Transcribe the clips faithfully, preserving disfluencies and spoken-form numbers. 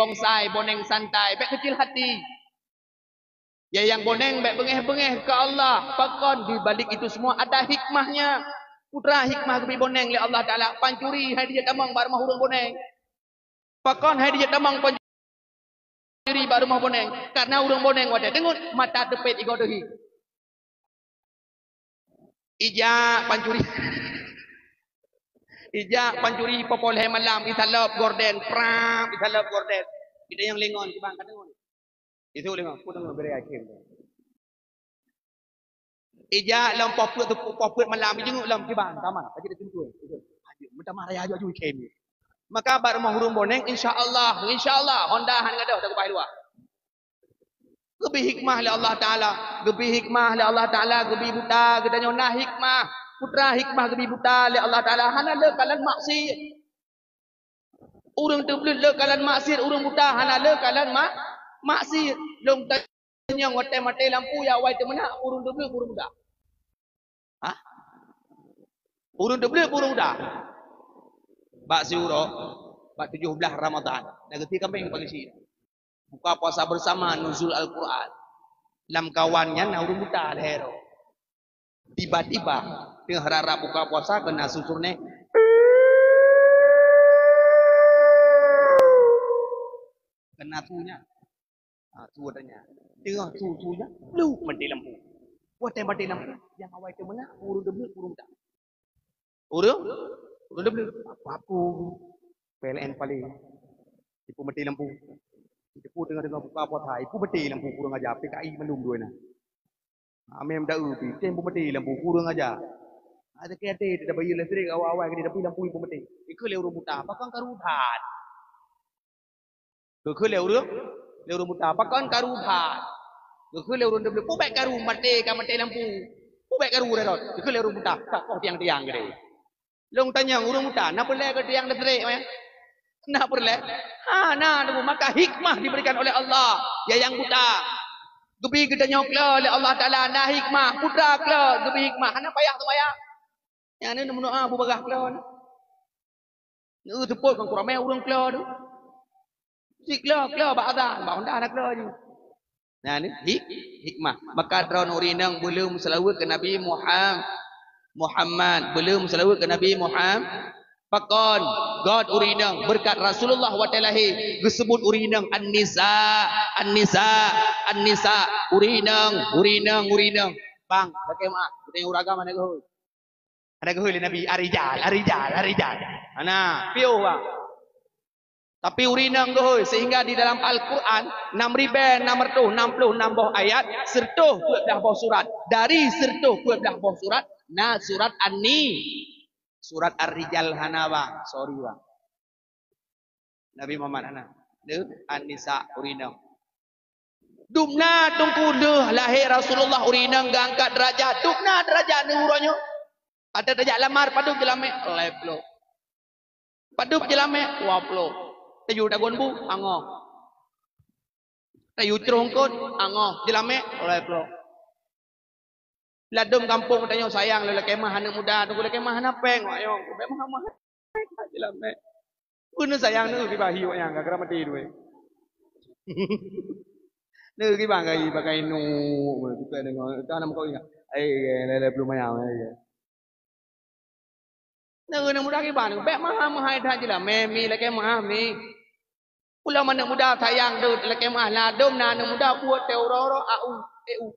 bonsai, boneng santai, bék keucil hati. Ya nyang boneng bék beungéh-beungéh keu Allah. Pakon di balik itu semua ada hikmahnya. Putra hikmah geubri boneng lé Allah Taala, pancuri hai dijak tamong bak rumoh ureuëng boneng. Pakon hai dijak tamong pancuri bak rumoh boneng? Karena ureuëng boneng watée deungon mata teupet igoe teuhi. Ijak pancuri. Ijak pancuri popoh lhée malam, isalop gorden, pram, isalop gorden. Kita nyang lingon, kiban ka deungon. Itu lingon, ku deungon beri akhir. Ijak lom poh peuet, poh peuet malam, ijenguk lom kiban, taman, lagi ada tuntun. Itu. Aduh, minta marah ya, aju, aju, ikhém. Maka bak rumoh ureuëng boneng, insya Allah, insya Allah, honda han gadoh, tak lupa luar. Geubri hikmah lé Allah Taala. Geubri hikmah lé Allah Taala, geubri buta, geutanyoe na hikmah. Putra hikmah geubri buta lé Allah Taala, hana le kalon maksiat. Ureuëng teubleuet le kalon maksiat, ureuëng buta hana le kalon ma-, maksiat. Lôn tanyong watée maté lampu ya awai teumeunak, ureuëng teubleuet, ureuëng buta. Hah? Ureuëng teubleuet, ureuëng buta. Bak siuroe, bak tujoh blaih Ramadan, na geuti kaméng pagisi. Buka puasa bersama nuzul Al-Quran. Lam kawan nyan na ureuëng buta lhée roe. Tiba-tiba, teuh rara buka puasa keu na susur neh. Keu na su nyan. Ha, su watée nyan. Teuh su, su nyan, bluh, maté lampu. Watée maté lampu, nyang awai teumeunak, ureuëng teubleuet, ureuëng buta. Ureuëng, ureuëng teubleuet. Apa-apa. P L N paléng. Ipeumaté lampu. Ipeu teungoh-teungoh buka puasa, ipeumaté lampu, kurang aja. P K I mandum dua na. Amé meudaeu pi, tem peumaté lampu, kurang aja. Ada ke ada, tidak bayar listrik, awai-awai ke dia, tapi lampu ipeumaté. Ikeu lé ureuëng buta, pakon karu that. Geukheun lé ureuëng, lé ureuëng buta, pakon karu that. Geukheun lé ureuëng teubleuet, peue bék karu maté, ka maté lampu. Peue bék karu rot. Geukheun lé ureuëng buta, ka koh tiang-tiang geude. Lôn tanyong ureuëng buta, na peureulée keu tiang listrik meh? Na peureulée? Hana, teungku. Maka hikmah diberikan oleh Allah. Ya nyang buta, geubri geutanyoe klo lé Allah Taala, na hikmah. Putra klo geubri hikmah, hana payah seumayang. Nyang ni meunoe bubagah klo. Neu teupot ngon kuramé ureuëng klo tu. Si klo, klo bak azan, bak honda na klo ju. Nah, ni hik-, hikmah. Maka droeneuh ureuëng inong beuleum seulaweuet keu Nabi Muham-, Muhammad, beuleum seulaweuet keu Nabi Muham-, pakon, göt ureuëng inong, beureukat Rasulullah watée lahé geuseubut ureuëng inong An-Nisa, An-Nisa, An-Nisa, ureuëng inong, ureuëng inong, ureuëng inong. Bang, lakée meuah, geutanyoe ureuëng agam hana geuhôi. Hana geuhôi lé Nabi, "Ar-rijal, ar-rijal, ar-rijal." Hana, piôh bang. Tapi ureuëng inong geuhôi, sehingga di dalam Al-Quran, enam ribée enam ratus enam puluh enam boh ayat, seratus peuet blah boh surat. Dari seratus peuet blah boh surat, na surat An-Ni-, surat Ar-Rijal hana bang. Sorry bang. Nabi Muhammad hana. Lheueh An-Nisa ureuëng inong. Dum na teungku lheueh lahé Rasulullah ureuëng inong geuangkat deurajat. Dum na deurajat nanggroe nyoe. Ada tajak lamar padub jeulamé, lhée ploh. Padub jeulamé, dua ploh. Tayue tagun bu, angoh. Tayue crông kot, angoh. Jeulamé, lhée ploh. Ladôm gampông tanyoe sayang lé lakée meuah aneuëk muda, teungku lakée meuah hana péng, wak nyong, lakée meuah meuhai that jeulamé. Beuneu sayang neu kiban hi wak nyang ka keuram maté dua. Neu kiban ka hi pakai nu, kita deungoe, ka na meukawen ka. Ai, lé lé plumayang ai. Neu aneuëk muda kiban, bék meuhai-meuhai that jeulamé, mi lakée meuah mi. Ulôn aneuëk muda sayang deuet lakée meuah, ladôm na aneuëk muda buet teuh uroe-uroe A U, E U.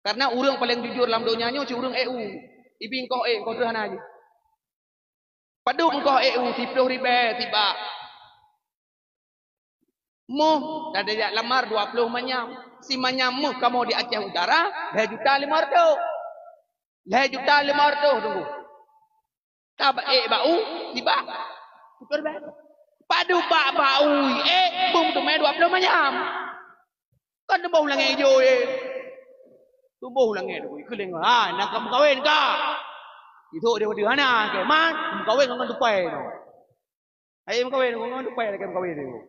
Karena ureuëng paleng jujur lam donya nyoe cit ureuëng E U. Ibi engkoh ék, engkoh teuh hana jih. Padub engkoh E U, siploh ribée sibak. Moh, dan tajak lamar dua ploh manyam. Simanyam moh kamoe di Aceh Utara, lhée juta limong reutôh. Lhée juta limong reutôh teungku. Ka ba-, ék bak u, sibak. Padub bak, bak u, ék, beumeuteumeue dua ploh manyam. Kan tuboh u langét ijo, ék. Tuboh u langét, ikheun lé, ha, na ka meukawen ka. Isok dia padub hana, ke man, meukawen ngon tupai tu. Hai meukawen ngon tupai lagée meukawen tu.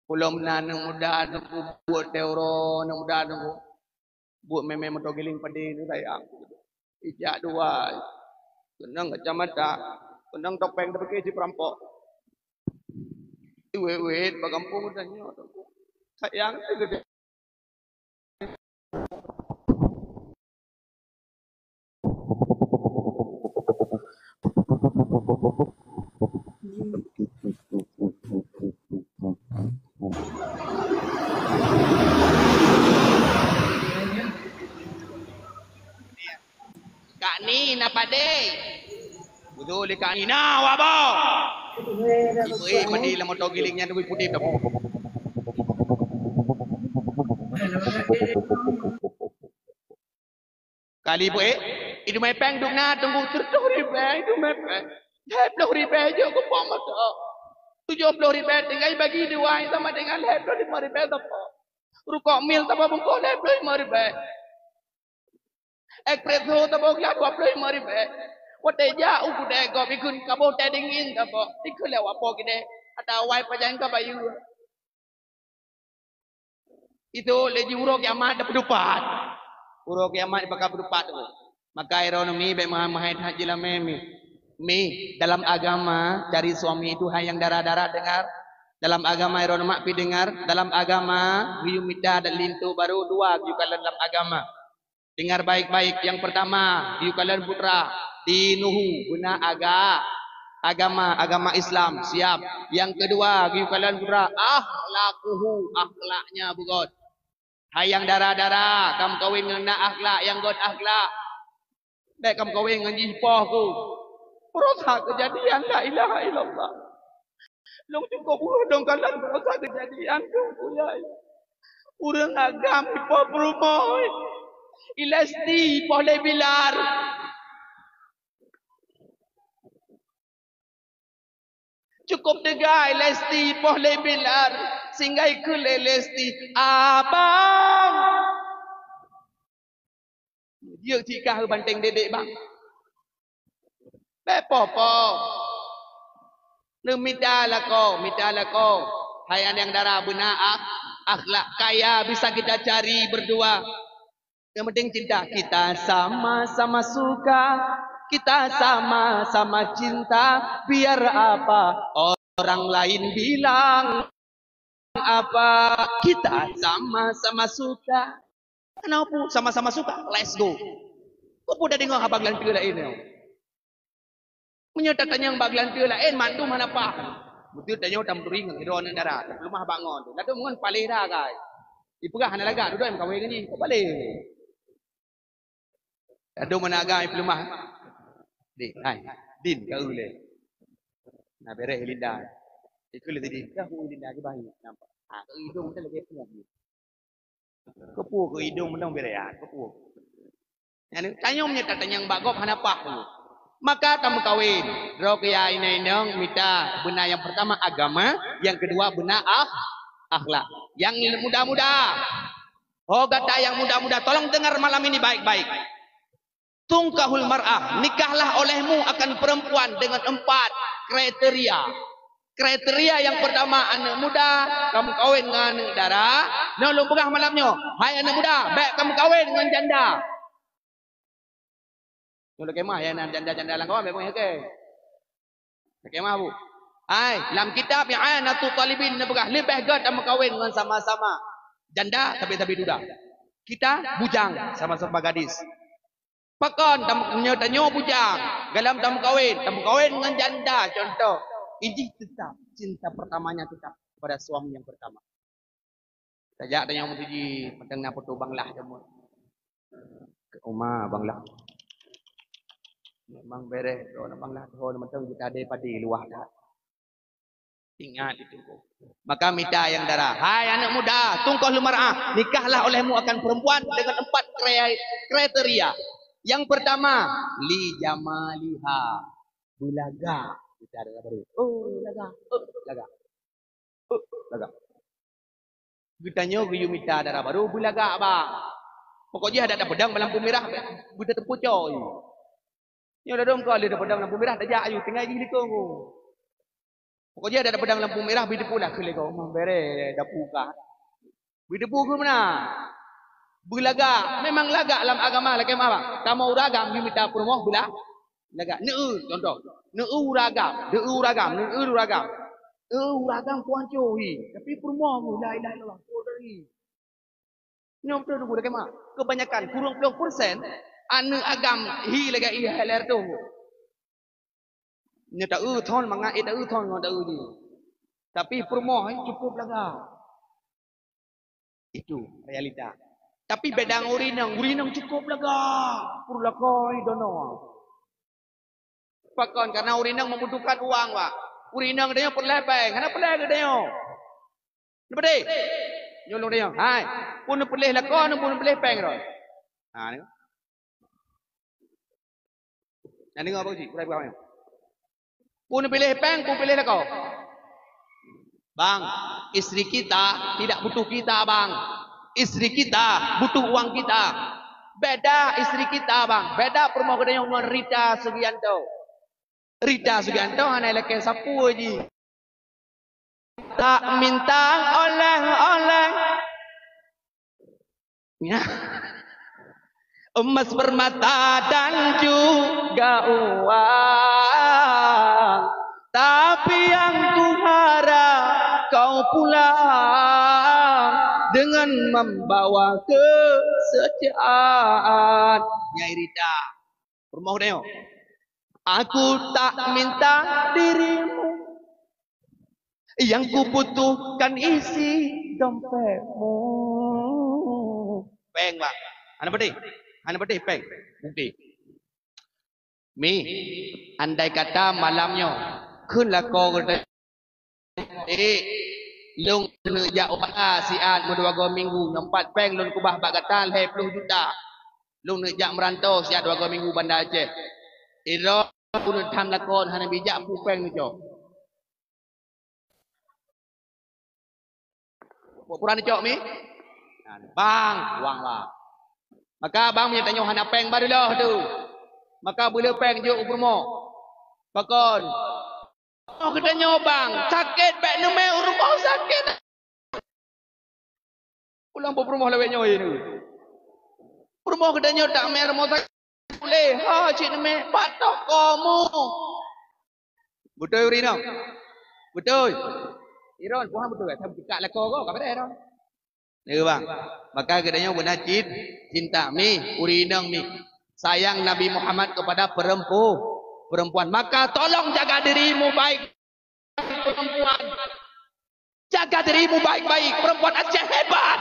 Ulôn na aneuëk muda teungku buet teuh uroe, aneuëk muda teungku. Buet mé-mé moto giling padé neu sayang. Ijak dua. Keunong kacamata, keunong topeng, tapike cit peurampok. Wét-wét bak gampông tanyoe. Sayang teuh geutanyoe. Kak Ni na padé? Beutôi lé Kak Ni na wak boh. Ibu eh mandi lam moto giling nyan, ibu putih tu. Kali ibu eh, idu mai péng dum na tunggu tujoh ploh ribèe, idu mai péng. Lhèe ploh ribèe jeuet keu pom moto. Tujoh ploh ribèe tinggai bagi dua sama dengan lhèe ploh limong ribèe sapo. Rukok mil sapo bungkôh lhèe ploh limong ribèe. Espresso saboh glah dua ploh limong ribèe. Watèe jak u keudè gob ikheun kaboh teh dingin saboh, ikheun lé wak po keudè, ata wai pajan ka bayeue. Itu lé jih uroe kiamat dapeudupat. Uroe kiamat dapeudupat tu. Maka ironomi bèk meuhai-meuhai that jilamé mi. Mi, dalam agama cari suami itu hai nyang dara-dara dengar. Dalam agama ironomi pi dengar, dalam agama geuyue mita dan linto baru dua geuyue kalon dalam agama. Dengar baik-baik. Yang pertama, geuyue kalon putra, dinuhu, beuna aga-, agama, agama Islam, siap. Yang kedua, geuyue kalon putra, akhlakuhu, akhlaknya beugöt. Hai nyang dara-dara, kameukawen ngon na akhlak nyang göt akhlak. Bèk kameukawen ngon jih poh ku. Peurasa keujadian la ilaha illallah. Lôn cukôp uroe dong kalon peurasa keujadian ku, kuyai. Ureueng agam ipoh peurumoh. I Lesti ipoh lé Bilar. Cukôp teuga i Lesti ipoh lé Bilar, sehingga ikheun lé Lesti, "Abang!" Jeuet cit kah banteng dedek bang. Bèk poh-poh. Neumita lakoe, mita lakoe. Hai aneuk dara beuna ak-, akhlak kaya bisa kita cari berdua. Yang penting cinta. Kita sama-sama suka, kita sama-sama cinta, biar apa orang lain bilang apa. Kita sama-sama suka. Kenapa sama-sama suka? Let's go. Kok pun dah dengar haba geulante laén nyoe? Meunyoe tatanyong bak geulante laén, mandum hana paih. Beutôi tanyoe tameuturing ngon sidroe aneuk dara, tapeuleumah bak ngon. Ladôm ngon paléh dah, gai. Ipeugah hana lagak, dudoe meukawen ngon jih, kok paléh. Ladôm aneuk agam ipeuleumah. Dek, hai, din, ka eu lé. Nah, bereh Linda. Ikheun lé tadi, dah bu Linda ke bahi, nampak. Ah, idong tu lagi pun. Keupeue keu idong meunong berean, keupeue. Nyan, tanyong nyoe tatanyong bak gob hana paih. Maka tameukawen. Droe keu ya inong-inong mita beuna nyang pertama agama, nyang keudua beuna akh-, akhlak. Nyang muda-muda. Oh, gata nyang muda-muda, tolong dengar malam ini baik-baik. Tungkahul mar'ah, nikahlah olehmu akan perempuan dengan empat kriteria. Kriteria yang pertama, aneuk muda, kameukawen ngon aneuk dara. Nyoe lôn peugah malam nyoe, hai aneuk muda, bèk kameukawen ngon janda. Nyoe lakèe meuah, ya, na janda-janda lam kawan, bèk meuah, oke. Lakèe meuah, Bu. Hai, lam kitab I'anatut Talibin neupeugah, leubeh gèt tameukawen ngon sama-sama janda, sabe-sabe duda. Kita bujang, sama-sama gadis. Pakon tam-, nyoe tanyoe bujang, galom tameukawen, tameukawen ngon janda, contoh. Ijih tetap, cinta pertamanya tetap kepada suami yang pertama. Tajak tanyoe meutuji, mantong na foto Bang Lah jameun. Keu uma Bang Lah. Memang bereh, droe Bang Lah, droe mantong kita ada padi luah dah. Ingat itu. Maka mita nyang dara. Hai aneuk muda, tungkahul mar'ah, nikahlah olehmu akan perempuan dengan empat kre-, kriteria. Yang pertama, li jamaliha. Beulagak. Mita dara baru. Oh, lagak. Oh, lagak. Oh, lagak. Geutanyoe geuyue mita dara baru beulagak bak. Pokok jih adak tapeudong bak lampu mirah, beutateupeue coi. Nyoe ladôm keu lheueh tapeudong lampu mirah tajak ayue tinggai jih likong. Pokok jih adak tapeudong lampu mirah beuteupeu lah keu likong. Mah bereh dapu kah. Beuteupeu keu meunan. Beulagak, memang lagak lam agama lakèe meuah bang. Kamoe ureueng agam geumita peurumoh beula-, lagak. Neu, contoh. Neu ureueng agam, deu ureueng agam, neu ureueng agam. Eh, ureueng agam kuancô hi, tapi peurumoh mu, la ilaha illallah, kuancô hi. Nyoe beutôi teungku, lagèe mak. Kebanyakan, kureueng ploh persen aneuk agam hi lagèe ié hai lhèe reutôh. Nyoe taeu thon mangat, eh, taeu thon ngon taeu jih. Tapi peurumoh, eh, cukup lagak. Itu realita. Tapi beda ngon ureueng inong, ureueng inong cukup lagak. Peureulakôi dono. Pakon, karena ureueng inong membutuhkan uang, Pak. Ureueng inong geutanyoe peureulèe pèng, hana peureulèe geutanyoe. Neupeudeh. Nyoe lôn tanyong, hai. Peue neupeudeh lakoe, peue neupeudeh pèng droe? Ha, ni. Nyan deungö Pak Uji, urai peugah nyoe. Peue neupiléh pèng, peue piléh lakoe? Bang, istri kita tidak butuh kita, Bang. Istri kita butuh uang kita. Beda istri kita, Bang. Beda peurumoh geutanyoe ngon Rita Sugianto. Rita Sugianto hana ilakèe sapeue jih. Tak minta oleh-oleh. Ya. Emas, permata dan juga uang. Tapi yang kuharap kau pulang dengan membawa kesejahteraan. Nyai Rita. Peurumoh geutanyoe. Aku tak minta dirimu. Yang kubutuhkan isi dompetmu. Pèng, Bang. Hana peudeh. Hana peudeh pèng. Bukti. Mi, andai kata malam nyoe, kheun lakoe geutanyoe, "Eh, lôn neuk jak u pasar siat meudua goe minggu, nyoe pat pèng lôn keubah bak gata lhèe ploh juta. Lôn neuk jak meuranto siat dua goe minggu Banda Aceh." Sidroe peuneuk tham lakoe hana bijak peue pèng neucok. Pura neucok mi? Bang, wang lah. Maka bang meunyoe tanyoe hana pèng baru loh tu. Maka beu le pèng jok u peurumoh. Pakon? Oh, geutanyoe bang, sakét bèk neumè u rumoh sakét. Ulang peurumoh lawét nyoe ini. Peurumoh geutanyoe tak mè rumoh sakét. Ulèe, ha, cit neumè, bak toko mu. Beutôi ureueng inong? Beutôi. Iron, Tuhan beutôi. Saya buka lakoe ko, ka beres dah. Ni bang. Maka geutanyoe beuna cit, cinta mi, ureueng inong mi. Sayang Nabi Muhammad kepada perempu-, perempuan. Maka tolong jaga dirimu baik. Perempuan. Jaga dirimu baik-baik. Perempuan Aceh hebat.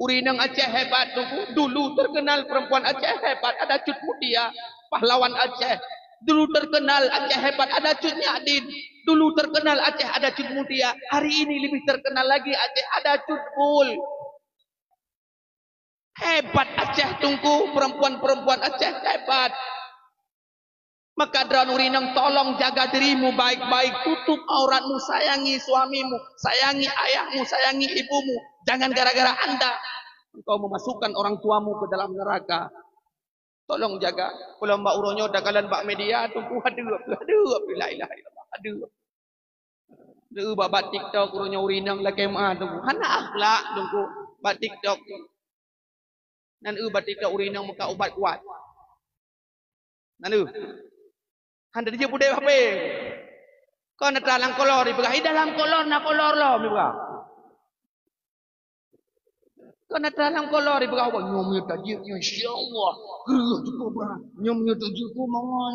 Ureueng inong Aceh hebat, Teungku. Dulu terkenal perempuan Aceh hebat, ada Cut Mutia, pahlawan Aceh. Dulu terkenal Aceh hebat, ada Cut Nyak Din. Dulu terkenal Aceh, ada Cut Mutia. Hari ini lebih terkenal lagi Aceh, ada Cut Bul. Hebat Aceh, Teungku, perempuan-perempuan Aceh hebat. Maka droeneuh ureueng inong, tolong jaga dirimu baik-baik, tutup auratmu, sayangi suamimu, sayangi ayahmu, sayangi ibumu. Jangan gara-gara anda engkau memasukkan orang tuamu ke dalam neraka. Tolong jaga. Kalau bak uroe nyoe takalon bak media, Teungku, aduh, aduh, la ilaha illallah, aduh. Lheueh bak, bak TikTok, uroe nyoe ureueng inong lakèe meu'ah, Teungku. Hana akhlak, Teungku, bak TikTok. Nan eu bak TikTok ureueng inong meukat ubat kuat. Nan eu. Han teujeuet udép hapé. Kon atra lam kolor ipeugah, i dalam kolor na kolor lom ipeugah. Kon atra lam kolor ipeugah, "Wah, nyoe meunyoe tajeuet nyoe, insya Allah, kreueh cukup brat. Nyoe meunyoe tajeuet ku mangan."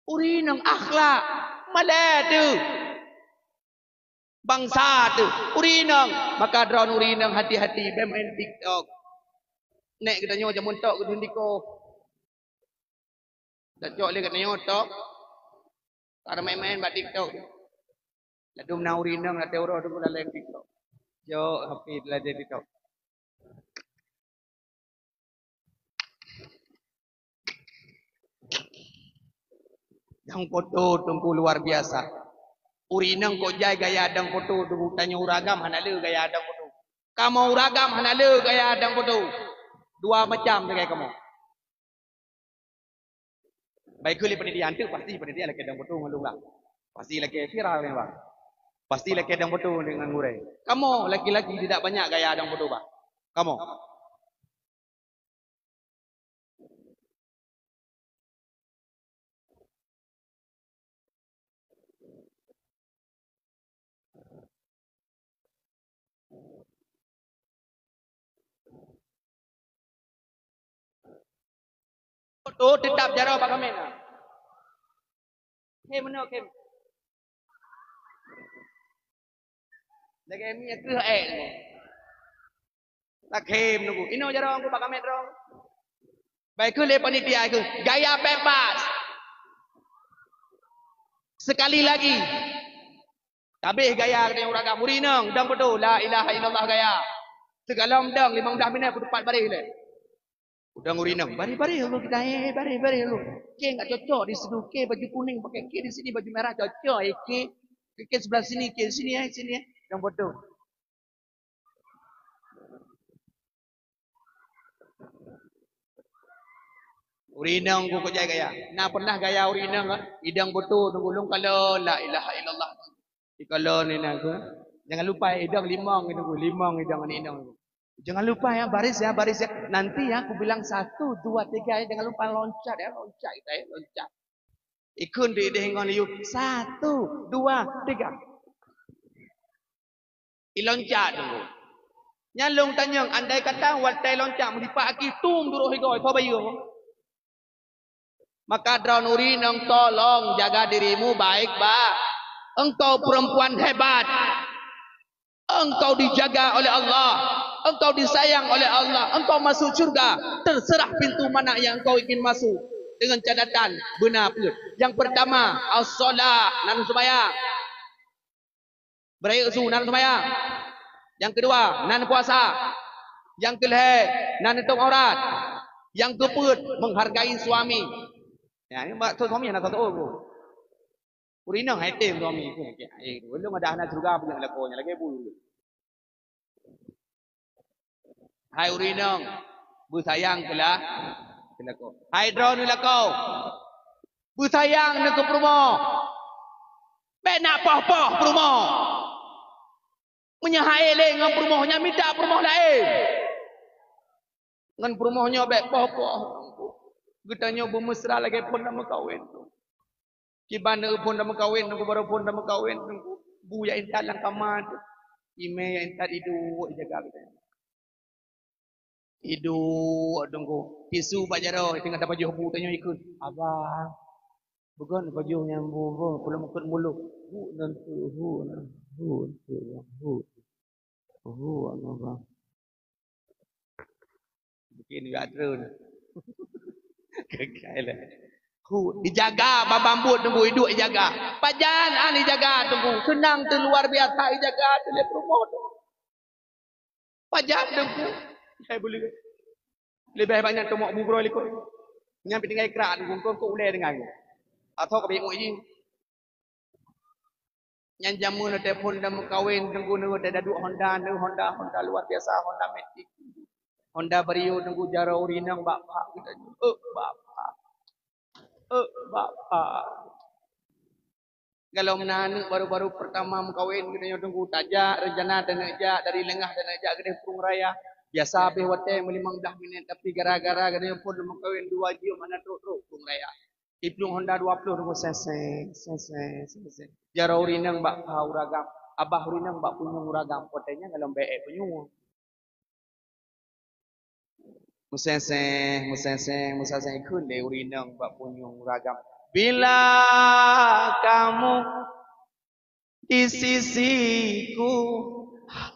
Ureueng inong akhlak, malèe teuh. Bansa teuh, ureueng inong. Maka droeneuh ureueng inong hati-hati, bèk main TikTok. Nèk geutanyoe jameun tok geutanyoe diko. Tacok lé geutanyoe tok. Ka main-main bak TikTok. Ladôm na ureueng inong latèe uroe teungku laleng TikTok. Jok, hapé laleng TikTok. Nyang foto teungku luar biasa. Ureueng inong kok jai gaya dong foto teungku, tanyoe ureueng agam hana le gaya dong foto. Kamoe ureueng agam hana le gaya dong foto. Dua macam sagai kamoe. Baik keu lé panitia anteuk, pasti panitia lakèe dong foto ngon lôn lah. Pasti lakèe viral nyan, Bang. Pasti lakèe dong foto ngon gurèe. Kamoe laki-laki tidak banyak gaya dong foto, Bang. Kamoe. Oh, teutap jaroe bak kaméng. Khém meunoe, khém. Lagèe mi keuh ék. Takhém nunggu. Inoe jaroe nunggu bak kaméng droe. Bah keuh lé panitia keuh. Gaya bebas. Sekali lagi. Tabéh gaya keunoe ureueng agam. Ureueng inong, dong beutôi. La ilaha illallah gaya. Sigohlom dong, limong blah minét peutupat baréh lé. Udong ureueng inong, baréh-baréh lôn kita, eh, baréh-baréh lôn. Kèe enggak cocok di situ, kèe baju kuning pakai, kèe di sini baju merah cocok, eh, kèe, kèe, kèe sebelah sini, kèe sini, eh, sini, eh. Dong beutôi. Ureueng inong ku kujai gaya. Na pernah gaya ureueng inong, eh? Idong beutôi, nunggu lôn kalon, la ilaha illallah. Ikalon inong ku. Jangan lupa, eh, idong limong, nunggu limong idong ngon inong. Jangan lupa ya, baris ya, baris ya. Nanti ya, aku bilang satu, dua, tiga ya, jangan lupa loncat ya, loncat kita ya, loncat. Ikheun di idéh ngon yub. Satu, dua, tiga. Iloncat teungku. Nyan lôn tanyong, andai kata watèe loncat meusipat aki tum duroh igoe, soe bayeue? Maka droeneuh ureueng inong, tolong jaga dirimu baik-baik. Engkau perempuan hebat. Engkau dijaga oleh Allah. Engkau disayang oleh Allah. Engkau masuk syurga. Terserah pintu mana yang engkau ingin masuk. Dengan catatan, beuna peuet. Yang pertama, as-shalah, nan seumayang. Beurayeuk su, nan seumayang. Yang kedua, nan puasa. Yang keulhèe, nan nutup aurat. Yang keupeuet, menghargai suami. Ya, ini maksud suami hana satu. Ureueng inong hai tem suami ku, eh, ulôn ada hana syeuruga punya lakoe nyan lagèe bu. Hai ureueng inong, beusayang keulah, keu lakoe. Hai droeneuh lakoe, beusayang neuh keu peurumoh. Bèk na poh-poh peurumoh. Meunyoe han ék lé ngon peurumoh nyan, mita peurumoh laén. Ngon peurumoh nyoe bèk poh-poh. Geutanyoe beumeusra lagèe phon lam meukawen. Kiban na phon lam meukawen, nunggu barô phon lam meukawen, nunggu bu jak intat lam kama teuh. Imè jak intat iduek ijaga geutanyoe. Iduek teungku. Tisu bak jaroe, teungoh tapajoh bu tanyoe ikheun. Abang, beugon pajoh nyang bu, bu, peuleumukot mulok. Bu nan tu, bu nan, bu tu, bu. Bu nan, bang. Mungkin juga trön. Kekai lah. Hu, dijaga babang buet teungku, iduek ijaga. Pajan ahli jaga teungku. Seunang teuh luar biasa ijaga teuh lé peurumoh tu. Pajan teungku. Hai boleh. Leubeh banyak teumok bu keudroe likot. Nyan pih tinggai krak teungku, engko ulèe deungon. Atau ka beuiek ji. Nyan jameun watèe phon lam meukawen teungku, neu watèe daduek Honda, neu Honda, Honda luar biasa, Honda Matic. Honda Vario teungku, jaroe ureueng inong bak pak geutanyoe. Eh, bak pak. Eh, bak pak. Galom na aneuk baru-baru pertama meukawen geutanyoe teungku, tajak rencana taneuk jak, dari leungah taneuk jak keudeh Prueng Raya. Biasa habéh watèe meulimong blah minét, tapi gara-gara geutanyoe phon lam meukawen dua jeuem hana trok-trok Prueng Raya. Iplueng Honda dua ploh teungku, seng-seng, seng-seng, seng-seng. Jaroe ureueng inong bak pha ureueng agam, abah ureueng inong bak punyueng ureueng agam, watèe nyan galom bèe punyueng. Meuseng-seng, meuseng-seng, meuseng-seng, ikheun lé ureueng inong bak punyueng ureueng agam. Bila kamu di sisiku,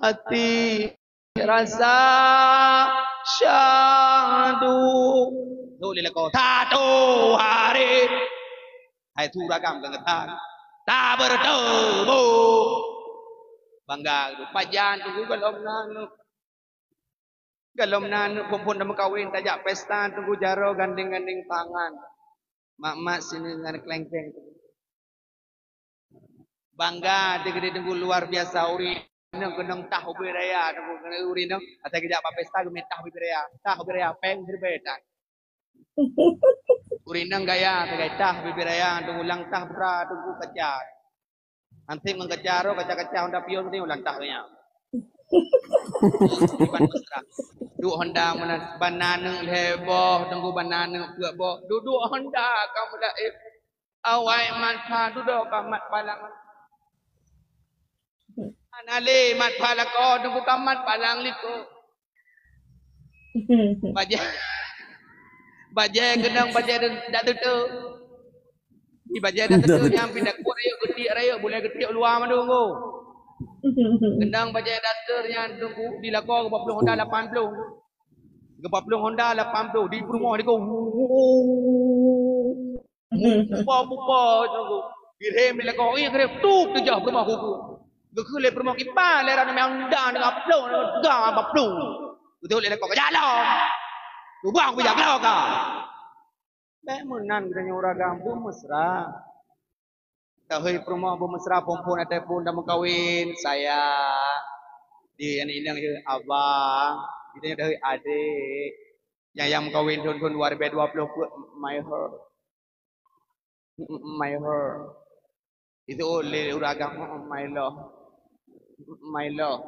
hati rasa syahdu. Tu lé lakoe. Satu hari. Hai tu ragam keugetan. Tak bertemu. Bangga tu. Pajan tu galom na aneuk. Galom na aneuk phon-phon dah meukawen, tajak pesta teungku, jaroe gandeng-gandeng tangan. Mak-mak sini ngon kelengkeng. Bangga dikeu teungku luar biasa ureueng inong keunong tah ubé raya teungku, keunong ureueng inong asai geujak bak pesta geumita ubé raya, tah ubé raya, péng siribèe tah. Ureueng inong gaya sagai tah ubé raya teungku, lam tah putra teungku kaca. Anseb ngon kaca roh, kaca-kaca Honda Pion ni ulang tah nyan. Duek Honda meunan, ban na aneuk lhèe boh, teungku ban na aneuk peuet boh. Duek-duek Honda ka mulai. Awai mat pha dudoe ka mat palang. Hana lé mat pha lakoe, teungku ka mat palang likot. Pajan, Bajèe keunong bajèe dak teuteuk. Di bajèe dak teuteuk nyan pindah kuat rayeuk, geutiek rayeuk, bulèe geutiek luwa mandum, Teungku. Keunong bajèe dak teuteuk nyan, Teungku, di lakoe geuba plueng honda lapan plueng. Geuba plueng honda lapan plueng, di peurumoh di ko. Mupa-mupa, Teungku. Geurhem di lakoe, iya geurhem, tup teujak peurumoh kuku. Geukheun lé peurumoh kiban, lé rot nyan honda, nyan plueng, nyan plueng. Geutôk lé lakoe, "Ka jak lom. Tubang bijak lom ka." Bèk meunan geutanyoe ureueng agam, beumeusra. Tahôi peurumoh beumeusra, phôn-phôn ateueh phôn dan meukawen, sayang. Di aneuk inong, abang. Di tahôi adék. Nyang, nyang meukawen thôn-thôn dua ribèe dua ploh peuet, my heart. My heart. Itu lé ureueng agam, my love. My love.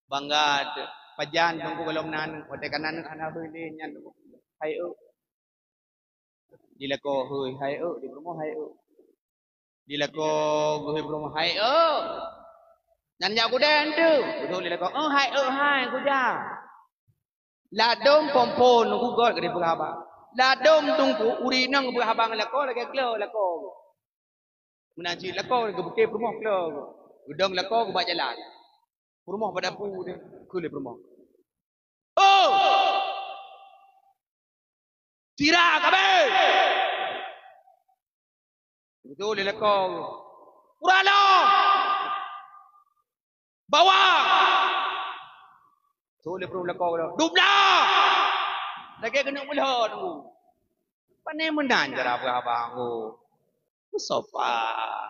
Bangga teuh. Pajan Teungku gohlom nan, watèe ka nan hana hôi lé nyan. Hai eu. Di lakoe hôi, hai eu, di peurumoh hai eu. Di lakoe geuhôi peurumoh, hai eu. Nan jak kudèe teuh. Beutôi lé lakoe, "Oh, hai eu hai, kujak." Ladôm phôn-phôn, Teungku, göt keu jipeugah haba. Ladôm Teungku, ureueng inong geupeugah haba ngon lakoe, lagèe klo lakoe. Meunan cit lakoe geubuke peurumoh klo. Geudong lakoe geuba jalan. Peurumoh bak dapu deh, kheun lé peurumoh, "Oh! Sira ka abéh!" Beutôi lé lakoe. "Pura lom! Bawang!" Beutôi lé peurumoh lakoe. "Dublah!" Lagèe keuneuk meulhô Teungku. Pane meunan cara peugah haba Teungku. Meusopan.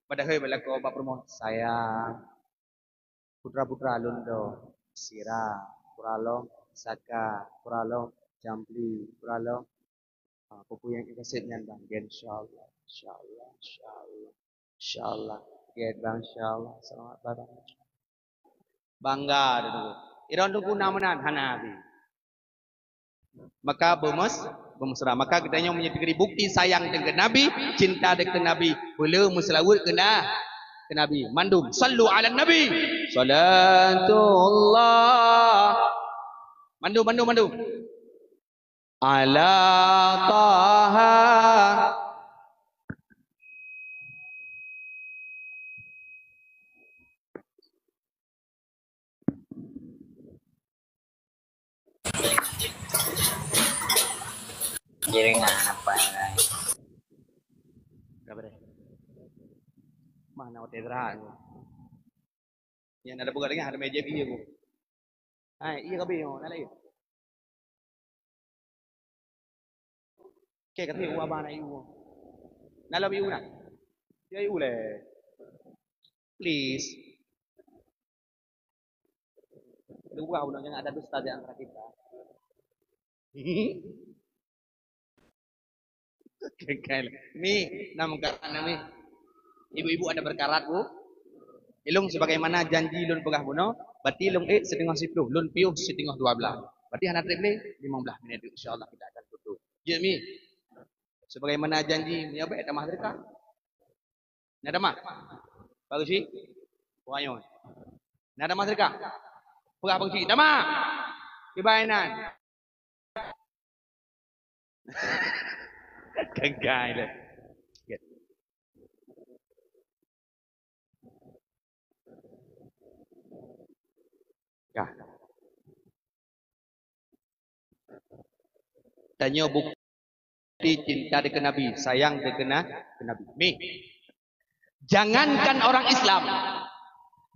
Padahai bak lakoe bak peurumoh, "Sayang, putra-putra lôn dua, Sira, pura lom, Saka, pura lom, Jambli, pura lom." Ah, peue-peue nyang ikaseb nyan, Bang. Gen, insyaallah, insyaallah, insyaallah. Insyaallah. Gen, Bang, insyaallah. Selamat, Bang. Bangga Teungku. Droeneuh Teungku na meunan, hana habéh. Maka beumeus-, beumeusra. Maka geutanyoe meunyoe teukeuri bukti sayang teuh keu Nabi, cinta teuh keu Nabi, beu le meuseulaweuet keu na-, keu Nabi. Mandum, "Sallu 'alan Nabi." Salatullah. Mandum, mandum, mandum. Ala Taha. Jaringan apa, guys? Berapa deh? Mana hotel gerak tu? Yang ada buka lagi, ada meja dia tu. Hai, iya ka abéh nyoe, na lagèe. Oke, kata ibu abang nak ibu. Na lom ibu na. Ya ibu leh. Please. Dua buah bunoe jangan ada dusta di antara kita. Gagal. Mi, na meukarat na, Mi. Ibu-ibu ada berkarat, Bu. Ilong sebagaimana janji lôn peugah bunoe, berarti lôn ék siteungoh siplôh, lôn piôh siteungoh dua belas. Berarti hana trép lé, limong belas minit, insya Allah kita akan tutup. Jeuet, Mi. Sebagaimana janji, Mi, abéh tamah sedekah. Na tamah? Bagus, Mi? Wayong. Na tamah sedekah? Peugah Bang Cik, tamah! Kibai nan. Gagai lé. Ya. Tanyoe bukti cinta teuh keu Nabi, sayang teuh keu na-, keu Nabi. Mi. Jangankan orang Islam,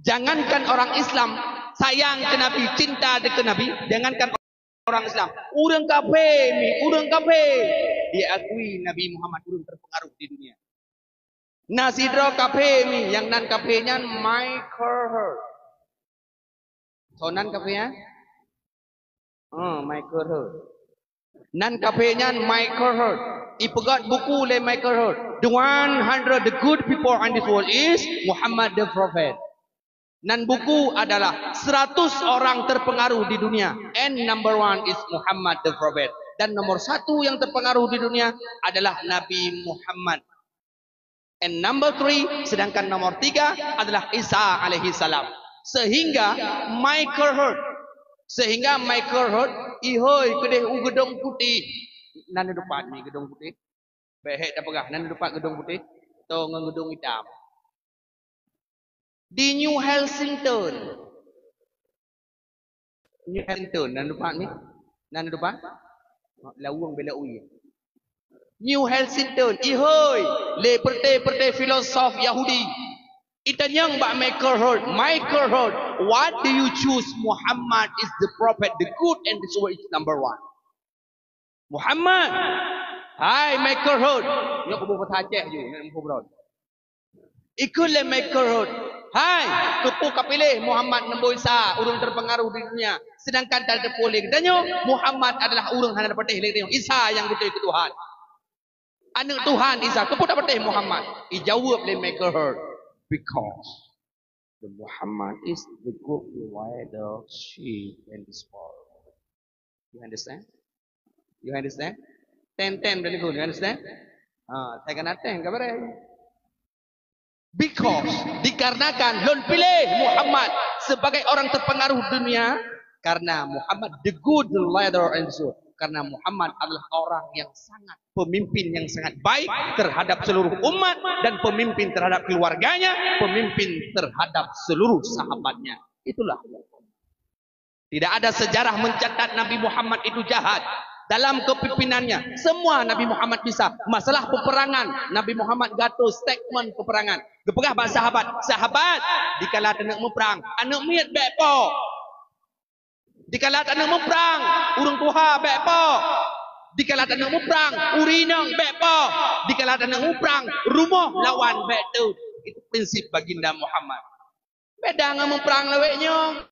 jangankan orang Islam sayang keu Nabi, cinta teuh keu Nabi, jangankan orang Islam, ureueng kafé, Mi, ureueng kafé diakui Nabi Muhammad ureueng terpengaruh di dunia. Na sidroe kafé, Mi, nyang nan kafé nyan Michael Herd. Soe nan kafé nyan? Oh, Michael Herd. Nan kafé nyan Michael Herd. Ipeugöt buku lé Michael Herd. The one hundred the good people in this world is Muhammad the Prophet. Nan buku adalah seratus orang terpengaruh di dunia. And number one is Muhammad the Prophet. Dan nomor satu yang terpengaruh di dunia adalah Nabi Muhammad. And number three, sedangkan nomor tiga adalah Isa alaihi salam. Sehingga Michael Herd, sehingga Michael Herd Ihôi keudeh u Geudong Putéh. Nan dupat ni Geudong Putéh. Bèk hèk tapeugah, nan dupat Geudong Putéh. Atau ngon Geudong Itam. Di New Helsington. New Helsington, nan dupat ni. Nan dupat. Laweueng bela ui. New Helsington, ihôi, lé peureuté-peureuté filosof Yahudi. Itanyong bak Michael Herd, Michael Herd, what do you choose? Muhammad is the prophet, the good and the true is number one. Muhammad, hai Michael Herd, nyoe kubu bahasa Aceh ju, nyoe kubu Ikheun lé Michael Herd, "Hai, keupeue kapiléh Muhammad neuboh Isa, ureuëng teupeungaruh di dunia, seudangkan tateupeue lé geutanyoe Muhammad adalah ureuëng hana tapatéh lé geutanyoe, Isa nyang beutôi keu Tuhan. Aneuëk Tuhan Isa, keupeue tapatéh Muhammad?" Ijaweueb lé Michael Herd, "Because the Muhammad is the good provider, sheep and the spoil." You understand? You understand? Ten ten dari pun, you understand? Ha, saya kena ten, kabaré. Because, dikarenakan lôn piléh Muhammad sebagai orang terpengaruh dunia, karena Muhammad the good leader and so, karena Muhammad adalah orang yang sangat, pemimpin yang sangat baik terhadap seluruh umat dan pemimpin terhadap keluarganya, pemimpin terhadap seluruh sahabatnya. Itulah. Tidak ada sejarah mencatat Nabi Muhammad itu jahat dalam kepimpinannya. Semua Nabi Muhammad bisa. Masalah peperangan, Nabi Muhammad gato statement peperangan. Geupeugah bak sahabat, "Sahabat, dikala taneuk muprang, aneuëk miet bèk po. Dikala taneuk muprang, ureuëng tuha bèk po. Dikala taneuk muprang, ureuëng inong bèk po. Dikala taneuk muprang, rumoh lawan bèk teuh." Itu prinsip Baginda Muhammad. Beda ngon muprang lawét nyoe.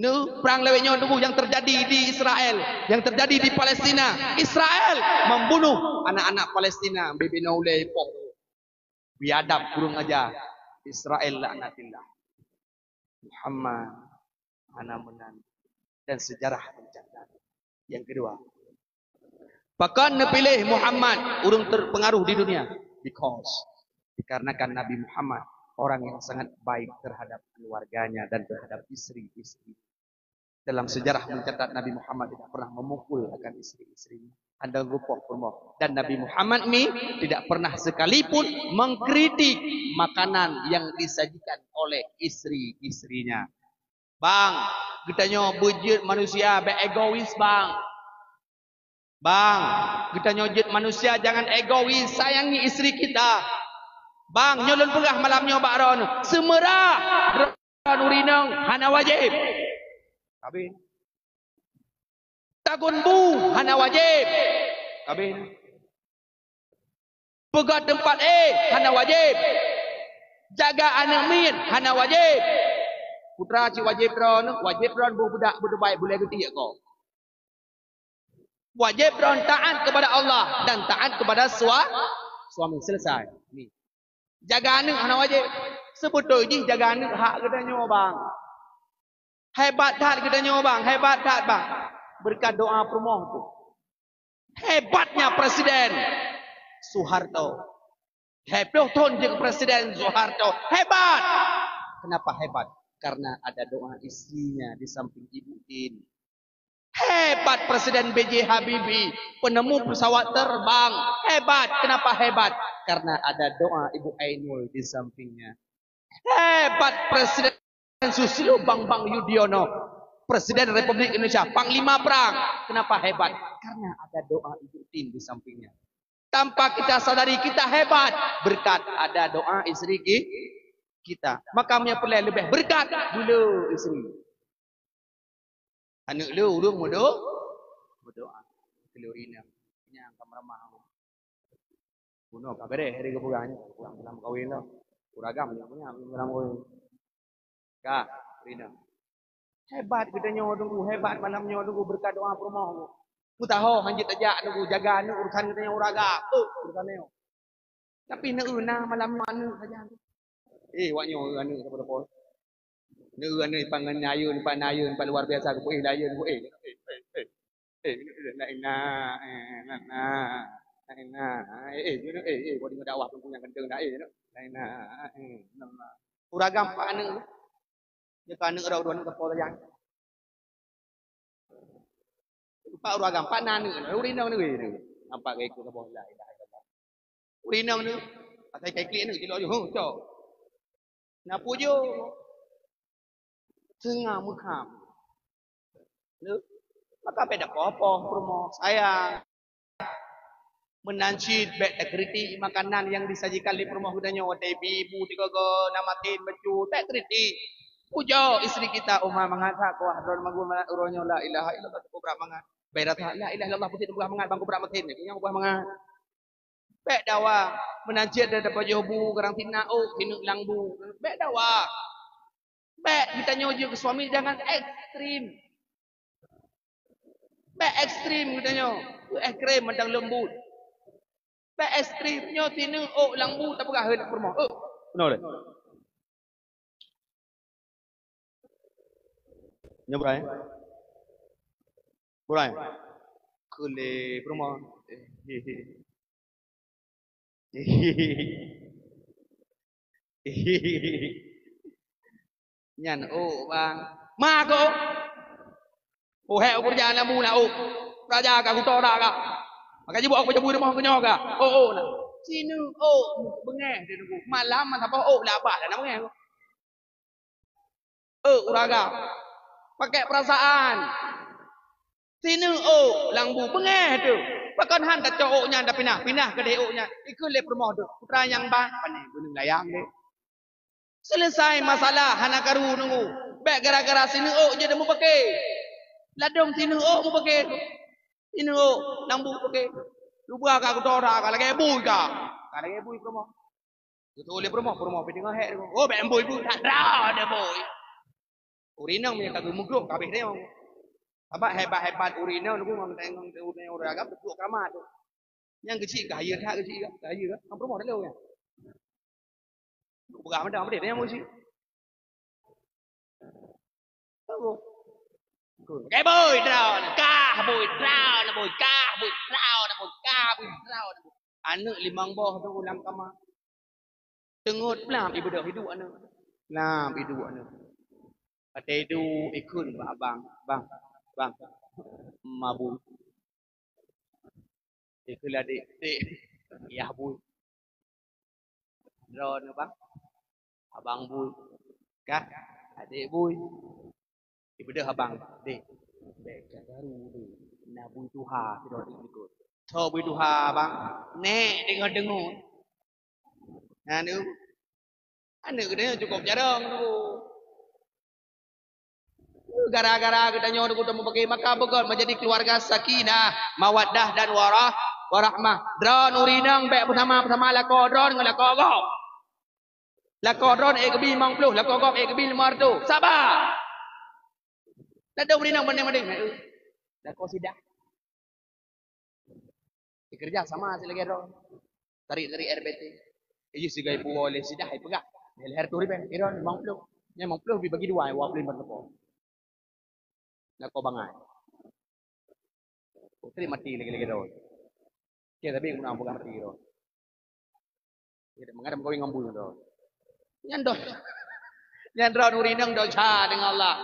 Neu, perang lawét nyoe dulu yang terjadi di Israel, yang terjadi di Palestina. Israel membunuh anak-anak Palestina, bibinoe ulée poh. Biadab kurang aja. Israel laknatillah. Muhammad hana meunan dan sejarah mencatat. Yang kedua, pakon neupiléh Muhammad ureuëng terpengaruh di dunia? Because, dikarenakan Nabi Muhammad orang yang sangat baik terhadap keluarganya dan terhadap istri-istri. Dalam sejarah mencatat Nabi Muhammad tidak pernah memukul akan istri-istrinya. Hana geupoh peurumoh. Dan Nabi Muhammad ni tidak pernah sekalipun mengkritik makanan yang disajikan oleh istri-istrinya. Bang, geutanyoe beujeuet manusia bèk egois, bang. Bang, geutanyoe jeuet manusia jangan egois, sayangi istri kita. Bang, nyoe lôn peugah malam nyoe bak droeneuh, seumeurah droeneuh ureuëng inong hana wajéb. Habéh. Tagun bu hana wajéb. Habéh. Peugöt teumpat éh hana wajéb. Jaga aneuëk miet hana wajéb. Putra cit wajéb droeneuh, wajéb droeneuh boh beudak beudubai bulèe geutiek ko. Wajéb droeneuh taat kepada Allah dan taat kepada sua-, suami. Selesai. Ni. Jaga aneuëk hana wajéb. Seubeutôi jih jaga aneuëk hak geutanyoe, bang. Hebat that geutanyoe, bang. Hebat that, bang. Beureukat doa peurumoh tu. Hebatnya Presiden Soeharto. Hei ploh thon jeuet Presiden Soeharto. Hebat! Kenapa hebat? Karena ada doa istrinya di samping Ibu Tin. Hebat Presiden B J Habibie, penemu pesawat terbang. Hebat! Kenapa hebat? Karena ada doa Ibu Ainul di sampingnya. Hebat Presiden Susilo Bambang Yudhoyono, Presiden Republik Indonesia, Panglima Perang. Kenapa hebat? Karena ada doa Ibu Tin di sampingnya. Tanpa kita sadari, kita hebat berkat ada doa istri ki-, kita. Maka meunyoe peureulèe leubeh berkat, beu le istri. Aneuëk le ureuëng meudo-, meudoa. Keu le ureuëng inong. Nyang ka meuramah. Bunoe ka beureh hari geupeugah nyoe, ureuëng dalam kawin tu. Ureuëng agam nyoe punya dalam kawin. Ka, ureuëng inong. Hebat geutanyoe Teungku, hebat malam nyoe Teungku, beureukat doa peurumoh Teungku. Peutaho hanjeuet tajak Teungku, jaga aneuëk urusan geutanyoe ureuëng agam. Oh, urusan nyoe. Tapi neu na malam nyoe aneuëk sajan. Eh, wak nyoe aneuëk sapo-sapo. Neu aneuëk ipan ngon ayeuën, ipan ayeuën, ipan luar biasa, geupeue eh, ayeuën, geupeue eh. Eh, eh, eh. Eh, la ilaha, eh, la ilaha, la ilaha. Eh, eh, eh, eh, buat dakwah Teungku nyang kencang dah, eh, la ilaha, eh, la ilaha. Ureuëng agam pat aneuëk. Dia kan aneuëk rau dua aneuëk sapo sajan. Bak ureueng agam, pat na aneuk nyoe, ureueng inong nyoe. Nampak gaya ikut saboh la ilaha illallah. Ureueng inong nyoe, asai kai klik nyoe, cilok ju, huh, cok. Na pujoe. Teungoh meukham. Lé, maka bèk tapoh-poh peurumoh, sayang. Meunan cit bèk takritik makanan nyang disajikan lé peurumoh geutanyoe watèe bi, bu, sigoe-goe, na maté, bacut, bèk kritik. Pujoe istri kita, "Oh, ma, mangat that kuah droe magun mangat uroe nyoe, la ilaha illallah, cukup brat mangat." Bèk rasa, "La ilaha illallah, putih teupeugah mangat, bang kubrat maté nyoe, nyang kubah mangat." Bèk dawa. Meunan cit tapajoh bu, karang sineuk ôk, sineuk lam bu. Bèk dawa. Bèk geutanyoe jeuet keu suami jangan ekstrem. Bèk ekstrem geutanyoe. Ekstrem mantong leumbut. Bèk ekstrem. Nyoe sineuk ôk lam bu tapeugah, "Hei, peurumoh, ôk." Keunoe lé. Nyoe burai. Burai. Keu lé peurumoh. Nyan ôk, bang. Ma keu ôk. Oh, hék, ukeureuja lam bu na ôk. Raja ka kuto dak ka. Maka jibok aku jabui rumoh keu nyoe ka. Oh, oh, na. Sineuk ôk, beungèh dia nunggu. Malam masa boh ôk labah dah na beungèh. Eh, ureueng agam. Pakai perasaan. Sineuk ôk lam bu beungèh teuh. Pakon han tacok ôk nyan tapinah, pinah keudéh ôk nyan. Ikheun lé peurumoh teuh. Putra nyang ban, pane gunong layang deh. Selesai masalah hana karu nunggu. Bèk gara-gara sineuk ôk jeuet mupake. Ladôm sineuk ôk mupake. Sineuk ôk lam bu pake. Lubah ka kuto dak ka lagèe bui ka. Ka lagèe bui peurumoh. Geutôh lé peurumoh, peurumoh pih teungoh hék. Oh, bèk bui-bui, that droe bui. Ureueng inong meunyo ka geumeugrôh, ka habéh deungoe. Sabab hebat-hebat ureueng inong ngon, ngon ureueng agam, teupeue keramat tu. Nyang keuchik ka hayeue that, keuchik ka, ka hayeue ka. Ngon peurumoh dak lé nyan. Peugah mantong, padum nyang meusi. Pakai bui droe, kah bui droe, bui kah bui droe, bui kah bui droe. Aneuk limong boh tu lam kama. Teungeut plam ibeudôh iduek aneuk. Plam iduek aneuk. Watèe iduek ikheun bak abang, "Bang, bang, ma bui." Ikheun lé adék, "Dek, yah bui." "Droeneuh, bang." "Abang bui." "Kah?" "Adék bui." Ibeudôh abang, "Dek, bèk kagaru deh. Na bui tuha sidroe deuh likot." "Soe bui tuha, bang?" "Nèk deungon-deungon." Aneuk, aneuk geutanyoe cukôp jarang tu. Gara-gara geutanyoe tu mupake, maka beugöt menjadi keluarga sakinah, mawaddah dan warah, warahmah. Droeneuh ureueng inong bèk beusama-sama lakoe droeneuh ngon lakoe gob. Lakoe droeneuh ék geubi limong ploh, lakoe gob ék geubi limong reutôh. Saba. Ladôm ureueng inong bandeng-bandeng. Lakoe sidah. Dikeureuja sama sit lagèe droe. Tarik-tarik R B T. Ijih sigoe ipuwoe lé sidah ipeugah. Lhèe reutôh ribèe, droeneuh limong ploh. Nyan limong ploh dibagi dua, dua ploh limong reutôh. Lakoe bangai. Putri mati lagèe-lagèe droe. Oke, tapi guna peugah mati droe. Dia mangat meukawen ngon bui droe. Nyan doh. Nyan droe ureueng inong desya deungon Allah.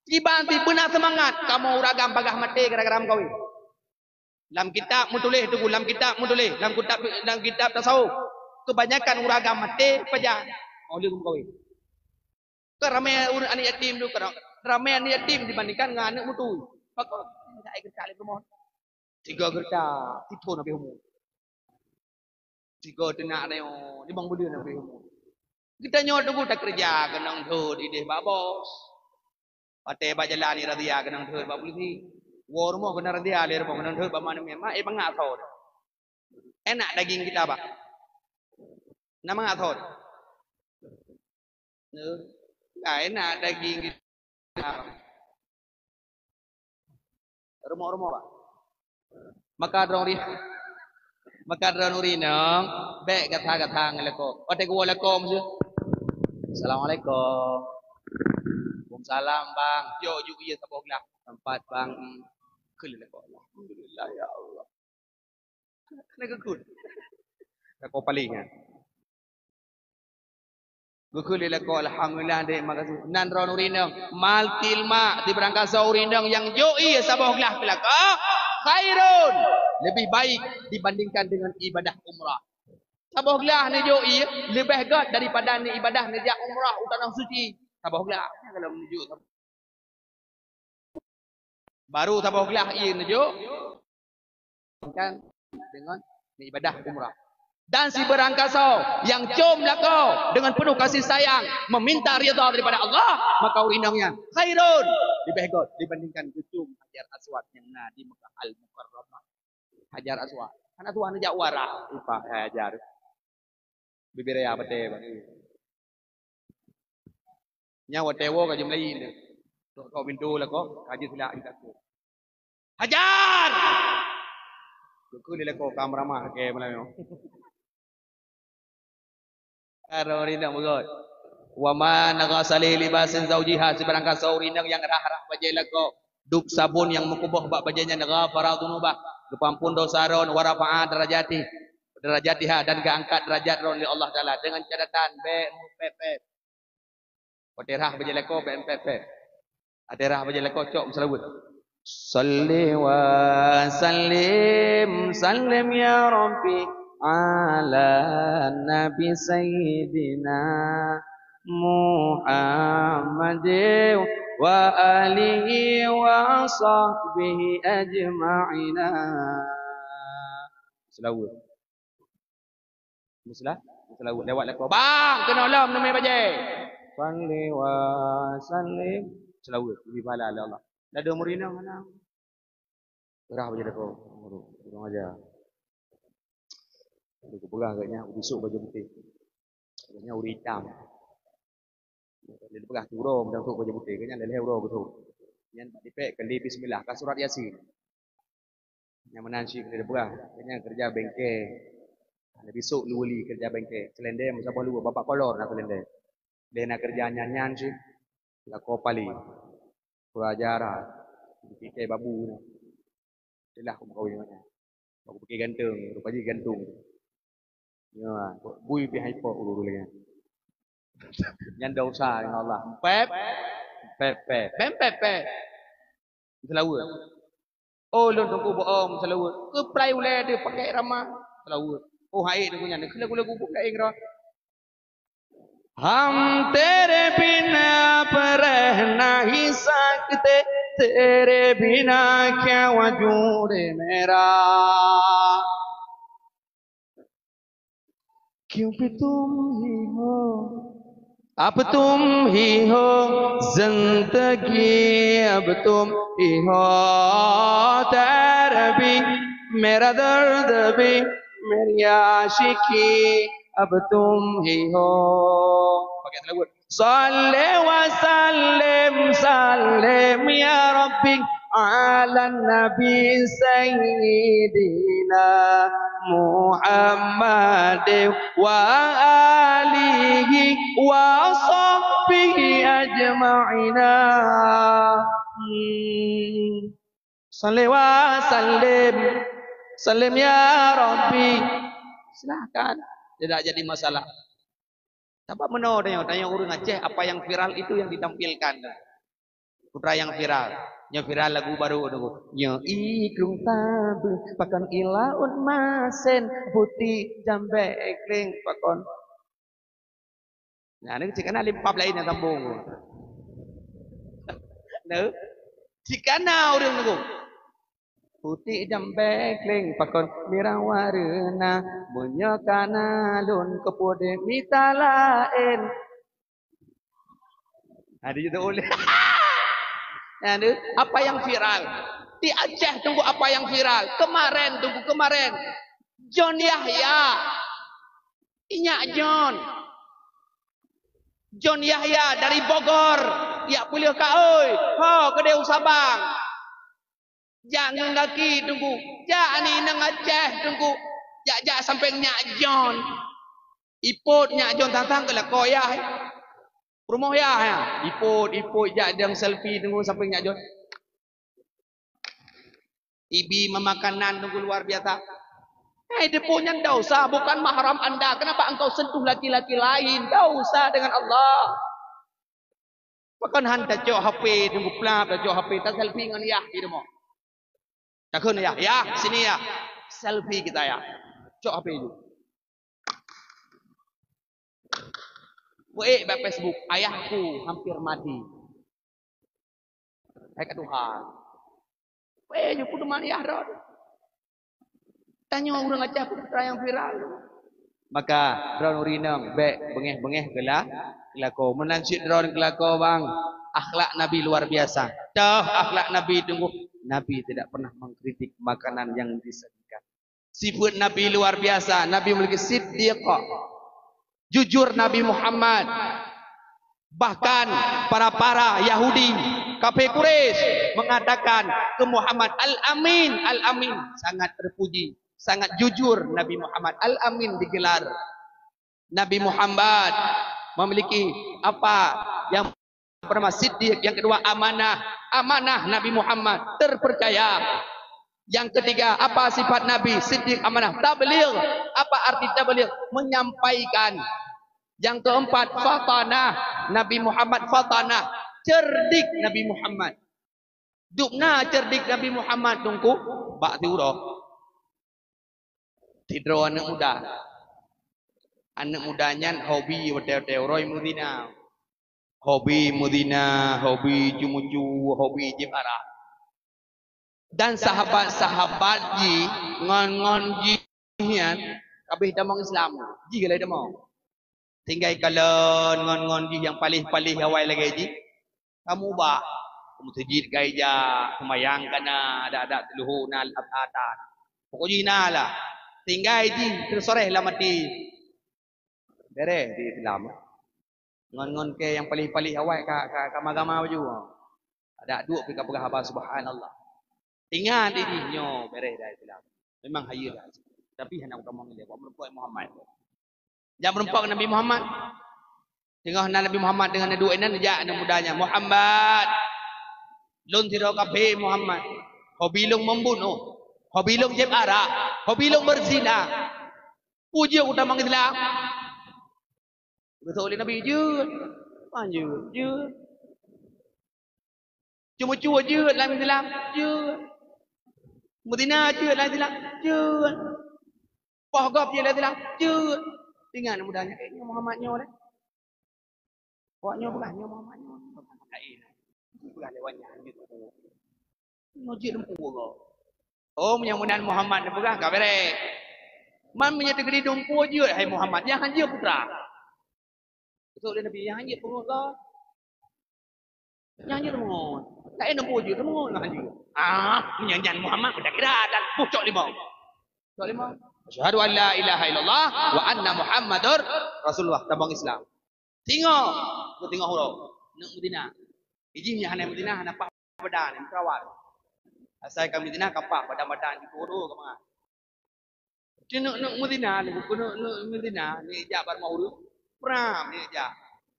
Kiban pih beuna seumangat kamoe ureueng agam bagaih maté gara-gara meukawen. Lam kitab meutuléh tu, lam kitab meutuléh, lam kitab, lam kitab tasawuf. Kebanyakan ureueng agam maté pajan? Oh lheueh meukawen. Kan ramé ureueng aneuk yatim tu, kan ramé aneuk yatim dibandingkan ngon aneuk beutôi. Pakon? Ndak ai geureutak lé bumoe. Tiga geureutak, sithon habéh umu. Tiga teunak nyoe, limong buleuen habéh umu. Geutanyoe teungku takeureuja keunong dot idéh bak bos. Watèe bak jalan irazia keunong dot bak polisi. Woe rumoh keunong razia lé rumoh keunong dot bak manusia. Ma, eh, mangat thon. Enak daging kita, bah. Na mangat thon. Nyoe, ka enak daging kita. Rumoh-rumoh, bah. Maka droe ri-, maka droe ureueng inong, bèk gata-gata ngon lakoe. Watèe geuwoe lakoe, miseue. "Assalamualaikum." "Waalaikumsalam, Bang." Jok ju ie saboh glah. "Teumpat, Bang." Keu lakoe. "Alhamdulillah, ya Allah." Kena geukut. Lakoe paléng nyan. Geukheun lé lakoe, "Alhamdulillah, dek, makasih." Nan droeneuh ureueng inong, "Mal tilma, sibarang kasoe ureueng inong nyang jok ié saboh glah keu lakoe, khairun, leubeh baik dibandingkan dengan ibadah umrah." Saboh glah neujok ié leubeh gét daripada neuibadah neujak umrah u tanah suci. Saboh glah. Nyan kalau neujok saboh. Baru saboh glah ié neujok, kan, dengan ibadah umrah. Dan sibarang kasoe nyang com lakoe dengan penuh kasih sayang, meminta ridha daripada Allah, maka ureueng inong nyan khairun, leubeh gét dibandingkan geucom Hajar Aswad nyang na di Mekah Al-Mukarramah. Hajar Aswad. Hana tuha neujak u Arab, upah Hajar. Bibir raya batée bak. Nyan watée woe ka jimeulayi lé. Tok-tok pintoe lakoe, ka jisilak jitakot. "Hajar!" Geukheun lé lakoe, "Ka meuramah keu malam nyoe." Karo rindak beugét. "Wa man ghasala li libasi zawjiha," sibarang kasoe ureueng inong nyang rhah-rhah bajée lakoe, dub sabon nyang meukuboh bak bajée nyan, "ghafara dzunubah," geupeuampon desya droe, "wa rafa'a darajatih, darajatiha," dan geuangkat deurajat droe lé Allah Taala, deungon catatan bék meupép-pép. Watée rhah bajée lakoe bék meupép-pép. Watée rhah bajée lakoe cok meuseulaweuet. Shalli wa sallim, sallim ya Rabbi ala Nabi Sayyidina Muhammad wa alihi wa sahbihi ajma'ina. Seulaweuet. Meuseula-, meuseulaweuet lewat lakoe. Bang, keunoe lom neumè bajèe. Salli wa sallim. Seulaweuet, geubri pahala lé Allah. Ladôm ureueng inong hana. Rhah bajèe lakoe. Aduh, kurang ajar. Aduh, kupeugah agaknya, ubisuk baju putih. Agaknya ureueng itam. Lé peugah tu uroe meudang trok baju putih, keu nyan lhèe-lhèe uroe geutrok. Nyan bak tipèk keu lé bismillah, ka surat Yasin. Nyang meunan cit lé peugah, keu nyan keureuja bengke. Lé bisok lé wali keureuja bengke. Seulendè meusaboh lé, bapak kolor na seulendè. Lé na keureuja nyan-nyan cit, lakoe pali. Pelajaran, dipike babu nyan. Itulah aku meukawen ngon nyan. Aku pikir ganteng, rupa jih gantung. Ya, bui pih hai pok ulu-ulu lagi. Nyan dosa dengan Allah. Pep, pep, pep, pep, pep, pep. Seulaweuet. Oh, lôn tunggu bohong seulaweuet. Keuplai ulèe deuh pakai ramah. Seulaweuet. Oh, hai tunggu nyan. Keu lagu-lagu pun laén roh. ہم تیرے بنا اب رہ نہیں سکتے، تیرے بنا کیا وجود میرا۔ کیونکہ تم ہی ہو، اب تم ہی ہو زندگی، اب تم ہی ہو درد بھی، میرا درد بھی، میری عاشقی، اب تم ہی ہو۔ صل وسلم، سلم یا ربی علی النبی سیدنا محمد و آلہ و صحبہ اجمعین۔ Salli wa sallim, sallim ya Rabbi. Silahkan, tidak jadi masalah. Sabab meunoe tanyoe, tanyoe ureueng Aceh, apa yang viral itu yang ditampilkan. Putra nyang viral, nyoe viral lagu barô tu. Nyoe ié krueng tabeueng, pakon ié laôt masén, putéh jambèe kléng, pakon. Nah, ni cit kana limpab laén nyang sambông. Nah, cit kana ureueng tu. Putéh jambèe kléng pakon mirah wareuna, meunyoe kana lôn keu putéh mita laén. Ada juga oleh. Nah, tu, apa yang viral? Di Aceh tunggu apa yang viral. Kemarin tunggu kemarin. John Yahya. Inyak John. John Yahya dari Bogor. Jak peuleueh kaôi. Ho, keudéh u Sabang. Jak ngon gaki teungku. Jak aneuk inong Aceh teungku. Jak-jak sampéng Nyak John. Ipot Nyak John tang-tang keu lakoe yah. Peurumoh yah, ya. Ipot, ipot jak dong selfie teungku sampéng Nyak John. Ibi meumakanan teungku luar biasa. Hai, debu nyan dosa, bukan mahram anda. Kenapa engkau sentuh laki-laki lain? Dosa dengan Allah. Pakon han tacok H P, tunggu plap, tacok H P, ta selfie ngon yah di rumoh. Takheun yah, yah, sini yah. Selfie kita yah. Cok H P tu. Weh, bak Facebook, ayahku hampir mati. Hai ka Tuhan. Weh, ju peudeuman yah droe. Tanyoe ureueng Aceh peue nyang viral. Maka droeneuh rinong bèk beungèh-beungèh geula-, geulakoe. Meunan cit droeneuh geulakoe bang, akhlak Nabi luar biasa. Toh akhlak Nabi teungku, Nabi tidak pernah mengkritik makanan yang disajikan. Sifat Nabi luar biasa. Nabi memiliki siddiq. Jujur Nabi Muhammad. Bahkan para-para Yahudi, kafé Quraisy mengatakan ke Muhammad, "Al-Amin, Al-Amin." Sangat terpuji, sangat jujur Nabi Muhammad. Al-Amin digelar. Nabi Muhammad memiliki apa yang pertama, siddiq, yang kedua, amanah. Amanah Nabi Muhammad, terpercaya. Yang ketiga, apa sifat Nabi? Siddiq, amanah, tabligh. Apa arti tabligh? Menyampaikan. Yang keempat, fatanah. Nabi Muhammad fatanah. Cerdik Nabi Muhammad. Dubna cerdik Nabi Muhammad teungku bak siuroe. Sidroe aneuk muda. Aneuk muda nyan hobi watèe-watèe uroe meuzina. Hobi meuzina, hobi ceumucu, hobi jieb arak. Dan sahabat-sahabat jih ngon-ngon jih nyan ka abéh tamong Islam. Jih galai tamong. Tinggai kalon ngon-ngon jih nyang paléh-paléh awai lagèe jih. Ka meuubah. Meuseujid ka ijak, seumayang ka na, adak-adak teuleuhu na, ata-ata. Pokok jih na lah. Tinggai jih teusorèh lam até. Bèrèh di Islam. Ngon-ngon kèe nyang paléh-paléh awai ka, ka, ka magama baju. Adak duek pih ka peugah haba subhanallah. Ingat di jih nyoe bèrèh dah Islam. Memang hayeue dah. Tapi hana utamong ilèe, buat meurumpok Muhammad. Jak meurumpok Nabi Muhammad. Teungoh na Nabi Muhammad deungon duek inan, jak aneuk muda nyan, "Muhammad, lôn sidroe kafé Muhammad. Hobi lôn membunuh. Hobi lôn jieb arak. Hobi lôn beuzina. Peue jeuet kutamong Islam?" Geuseuôt lé Nabi, "Jeuet." "Peue jeuet?" "Jeuet." "Ceumucu jeuet lam Islam?" "Jeuet." "Meuzina jeuet lam Islam?" "Jeuet." "Poh gob jeuet lam Islam?" "Jeuet." Ingat muda nyan, "Eh, nyoe Muhammad nyoe lé." Awak nyoe peugah, "Nyoe Muhammad nyoe." Peugah lewat nyan, jeuet. Nyoe jeuet lumpur gob. Oh, meunyoe meunan Muhammad neupeugah, ka bèrèh. Man meunyoe teukeudi lumpur jeuet, hai Muhammad, nyang han jeuet peue treuk? Beutôi lé Nabi, nyang han jeuet peungeut gob. Nyang jeuet peungeut. Laén lumpur jeuet, peungeut nyang han jeuet. Ah, meunyoe nyan Muhammad, beutakira dan boh cok limong. Cok limong. Asyhadu an la ilaha illallah wa anna Muhammadar Rasulullah. Tamong Islam. Singoh, singoh uroe. Neuk Madinah. Ijih nyan hana Madinah, hana paih badan, meukawan. Asai ka Madinah ka paih badan-badan jipeurunoe ka mangat. Keuneuk neuk Madinah, keuneuk neuk Madinah, neuk jak bak rumoh ureueng, pram neuk jak.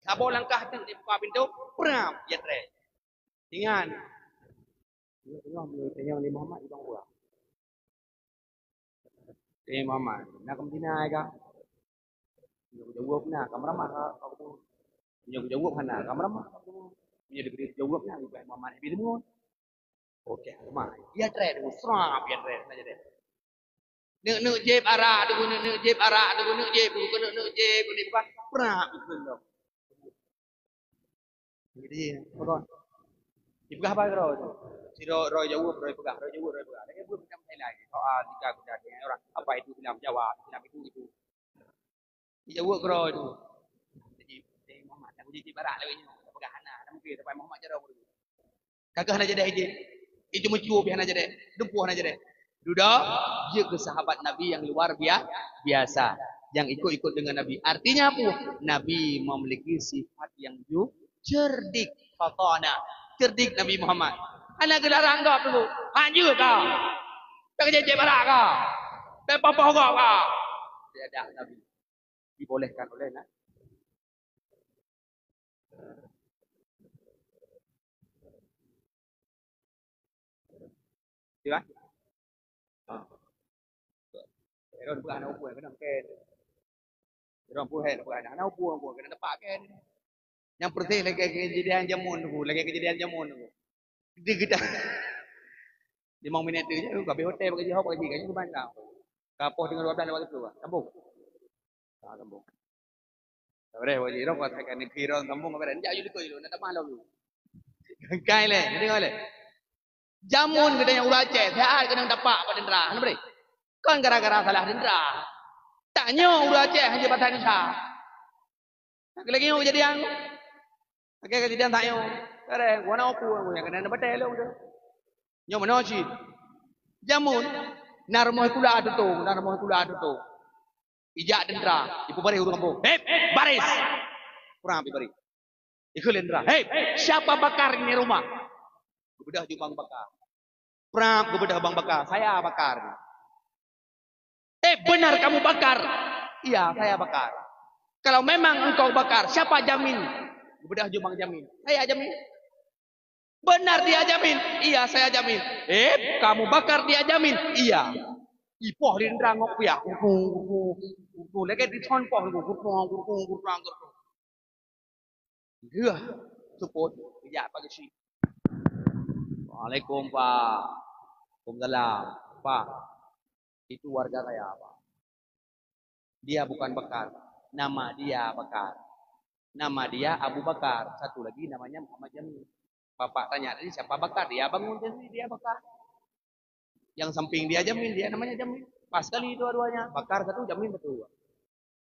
Saboh langkah teuk di muka pintoe, pram, jak trek. Ingat. Teungoh, teungoh, teungoh Nabi Muhammad, ibang ureueng. Eh, Muhammad, na keu Madinah ka? Meunyoe kujaweueb na, ka meuramah ka, ka kubu. Meunyoe kujaweueb hana, ka meuramah ka kubu. Meunyoe dibri kujaweueb na, ibarat Muhammad Nabi deungon. Oke, lemah. Dia trek deungon, srap, dia trek, na jadi. Neuk, neuk jieb arak deungon, neuk, neuk jieb arak deungon, neuk jieb, bukan neuk, neuk jieb, bukan, prak, bukan. Jadi, peugah. Dipeugah apa keudroe tu? Sidroe, droe jaweueb, droe peugah, droe jaweueb, droe peugah. Lagèe buet macam lain lagi. Soal tiga kuda dia orang. Apa itu Islam? Jawab, Islam itu, itu. Dijaweueb keudroe tu. Jadi, Saidina Muhammad, tak boleh jieb arak lagi nyoe. Tak peugah hana, hana mungkin. Sampai Muhammad jaroe tu. Ka keuh hana jadi ijin. Itu meucue pih hana jadi. Dumpeue hana jadi. Dudoe, jeuet keu sahabat Nabi nyang luar bia-, biasa. Nyang ikut-ikut dengan Nabi. Artinya apa? Nabi memiliki sifat yang ju-, cerdik. Fatana. Cerdik Nabi Muhammad. Hana geularang gob tu. Hanjeuet ka. Tak keu jieb arak ka. Tak poh-poh gob ka. Tidak ada Nabi. Dibolehkan oleh Nabi. Ya kan? Ha. Ero bukan anak upu, kena ke. Ero bukan, bukan anak upu, bukan kena tepak ke. Nyang persis lagèe kejadian jameun tu, lagèe kejadian jameun tu. Gede-gede. Limong minit tu je, ka habéh hotel bagi jihok bagi gaji keuban tau. Ka poh tinggal dua belas lewat tu, sambung. Ha, sambung. Bareh bagi rong kata kan negeri rong sambung bareh. Jak yuk likot yuk, nak tamah lom yuk. Kai lé, tengok lé. Jameun geutanyoe ureueng Aceh, siat keuneuk tapak bak tentara. Hana bri. Kon gara-gara salah tentara. Tanyoe ureueng Aceh hana basa Indonesia. Lagèe nyoe kejadian. Lagèe kejadian tanyoe. Keren, gua na oku, gua nyang kena batèe lôn tu. Nyoe meunoe cit. Jameun, na rumoh sikula tutong, na rumoh sikula tutong. Ijak tentara, ipeubareh ureueng kampung. "Hei, baris!" Prap ibareh. Ikheun lé tentara, "Hei, siapa bakar ini rumah?" Geubeudôh ju bang bakar. Prap geubeudôh bang bakar, "Saya bakar." "Eh, benar kamu bakar?" "Iya, saya bakar." "Kalau memang engkau bakar, siapa jamin?" Geubeudôh ju bang jamin. "Saya jamin." "Benar dia jamin?" "Iya, saya jamin." "Eh, kamu bakar dia jamin?" "Iya." Ipoh lé tentara ngok piah. Gurung, gurung, gurung. Lagèe dithon poh, gurung, gurung, gurung, gurung. Geuh, seupôt, geujak bak geuchik. "Waalaikum, Pak." "Waalaikumsalam." "Pak, itu warga saya, Pak. Dia bukan Bakar. Nama dia Bakar. Nama dia Abu Bakar. Satu lagi namanya Muhammad Jamil. Bapak tanya tadi siapa Bakar, dia bangun sendiri, dia Bakar. Yang samping dia Jamil, dia namanya Jamil. Pas sekali dua-duanya, Bakar satu, Jamil satu."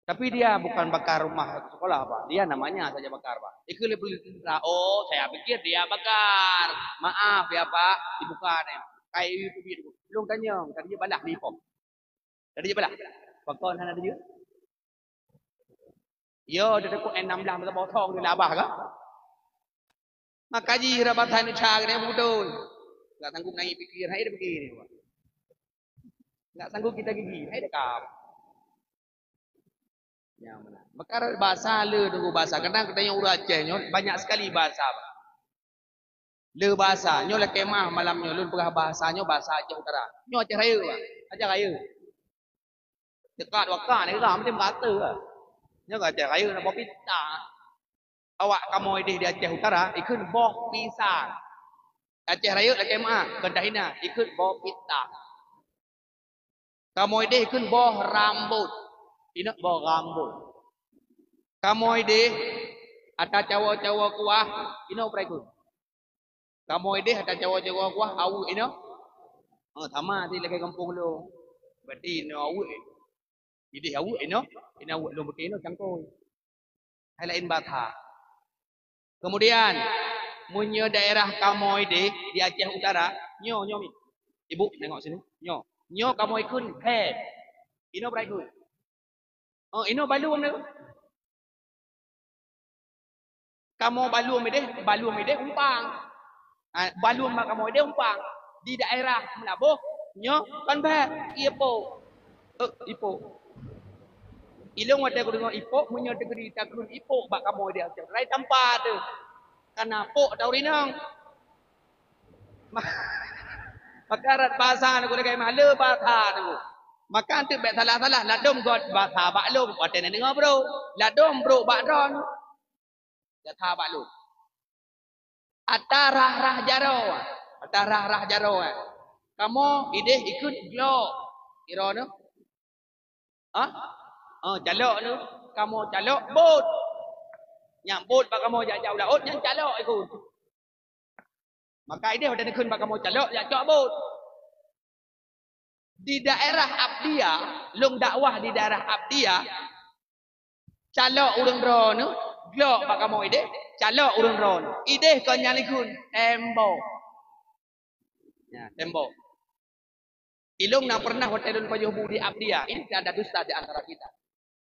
Tapi dia bukan bakar rumah sekolah, Pak. Dia namanya saja bakar, Pak. Ikut lé polisi tentara, "Oh, saya pikir dia bakar. Maaf ya, Pak." Dibuka ni. Kai itu dia. Belum tanya, tadi dia balah di pom. Tadi dia balah. Pakon hana dia. Yo, dia tekuk enam belas masa potong dia labah kan? Maka jih rapat hai nuca kena beutôi. Enggak sanggup naik pikir, hai dia pikir ni, Pak. Enggak sanggup kita gigi, hai dia kap. Nyang meunan. Maka bahasa le tunggu bahasa. Kadang kita yang urang Aceh nyoe banyak sekali bahasa. Le bahasa. Nyoe lakèe meuah malam nyoe lôn peugah bahasa nyoe bahasa Aceh Utara. Nyoe Aceh Rayeuk, bah. Aceh Rayeuk. Dekat wakak ni lah mesti merata lah. Nyoe Aceh Rayeuk nak boh pisang. Awak kamoe deh di Aceh Utara ikheun boh pisang. Aceh Rayeuk lakèe meuah, keu tahina ikheun boh pisang. Kamoe deh kheun boh rambot. Inok boh rambot. Kamoe deh ata cawa-cawa kuah, inok peue kheun. Kamoe deh ata cawa-cawa kuah, aweuek inok. Oh, sama ti lakèe gampông lôn. Berarti inok aweuek. Ideh aweuek inok, inok aweuek lôn berarti inok cangkôi. Hai laén basa. Kemudian, meunyoe daerah kamoe deh di Aceh Utara, nyoe, nyoe mi. Ibu tengok sini. Nyoe. Nyoe kamoe kheun he. Inoe brai kheun. Oh, inoe balum ni. Kamoe balum ideh, balum ideh umpang. Ah, balum bak kamoe ideh umpang. Di daerah Meulaboh, nyoe kon bèk, ipok. Eh, ipok. Ilôn watèe kudeungö ipok, meunyoe teukeudi takheun ipok bak kamoe ideh, rai tampa teuh. Kana pok tau rinong. Ma-, maka rot basa nyoe lagèe mah le basa nyoe. Maka anteuk bèk salah-salah, ladôm göt basa bak lôn, watèe na deungö brôk. Ladôm brôk bak droeneuh. Gata bak lôn. Ata rah-rah jaroe, ata rah-rah jaroe. Kamoe ideh ikheun glok. Kiro nyoe. Ha? Ha, calok nyoe. Kamoe calok bot. Nyang bot bak kamoe jak-jak u laôt, nyan calok ikheun. Maka ideh watèe neukheun bak kamoe calok, jak cok bot. Di daerah Abdia, lôn dakwah di daerah Abdia, calok ureueng droeneuh, glok bak kamoe ideh, calok ureueng droeneuh. Ideh kon nyan ikheun, tembok. Ya, tembok. Ilôn na pernah watèe lôn pajoh bu di Abdia, ini tiada dusta di antara kita.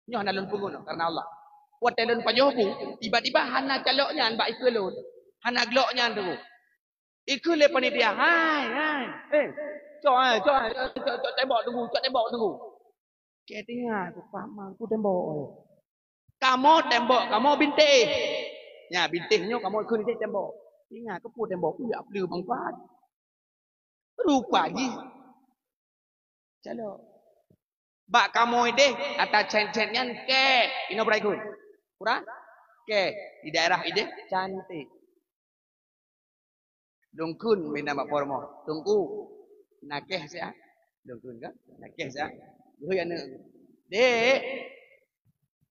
Nyoe hana lôn peungeut karena Allah. Watèe lôn pajoh bu, tiba-tiba hana calok nyan bak ikeu lôn. Hana glok nyan teungku. Ikeu lé panitia, "Hai, hai, eh, cok, hai, cok, hai, cok, cok, cok tembok teungku, cok tembok teungku." Keu teungoh, ku pah mang, ku tembok. Kamoe tembok, kamoe bintéh. Nya, bintéh nyoe kamoe kheun cit tembok. Teungoh, keupeue tembok? Ku jak peuleueh bangkat. Rupa jih. Calok. Bak kamoe idéh ata cét-cét nyan kèe. Inoe beurai kheun. Kurang? Kèe. Di daerah idéh cantik. Lôn kheun meunan bak po rumoh. Teungku, nakèe siat. Lôn kheun kan? Nakèe siat. Geuhôi aneuk. Dek,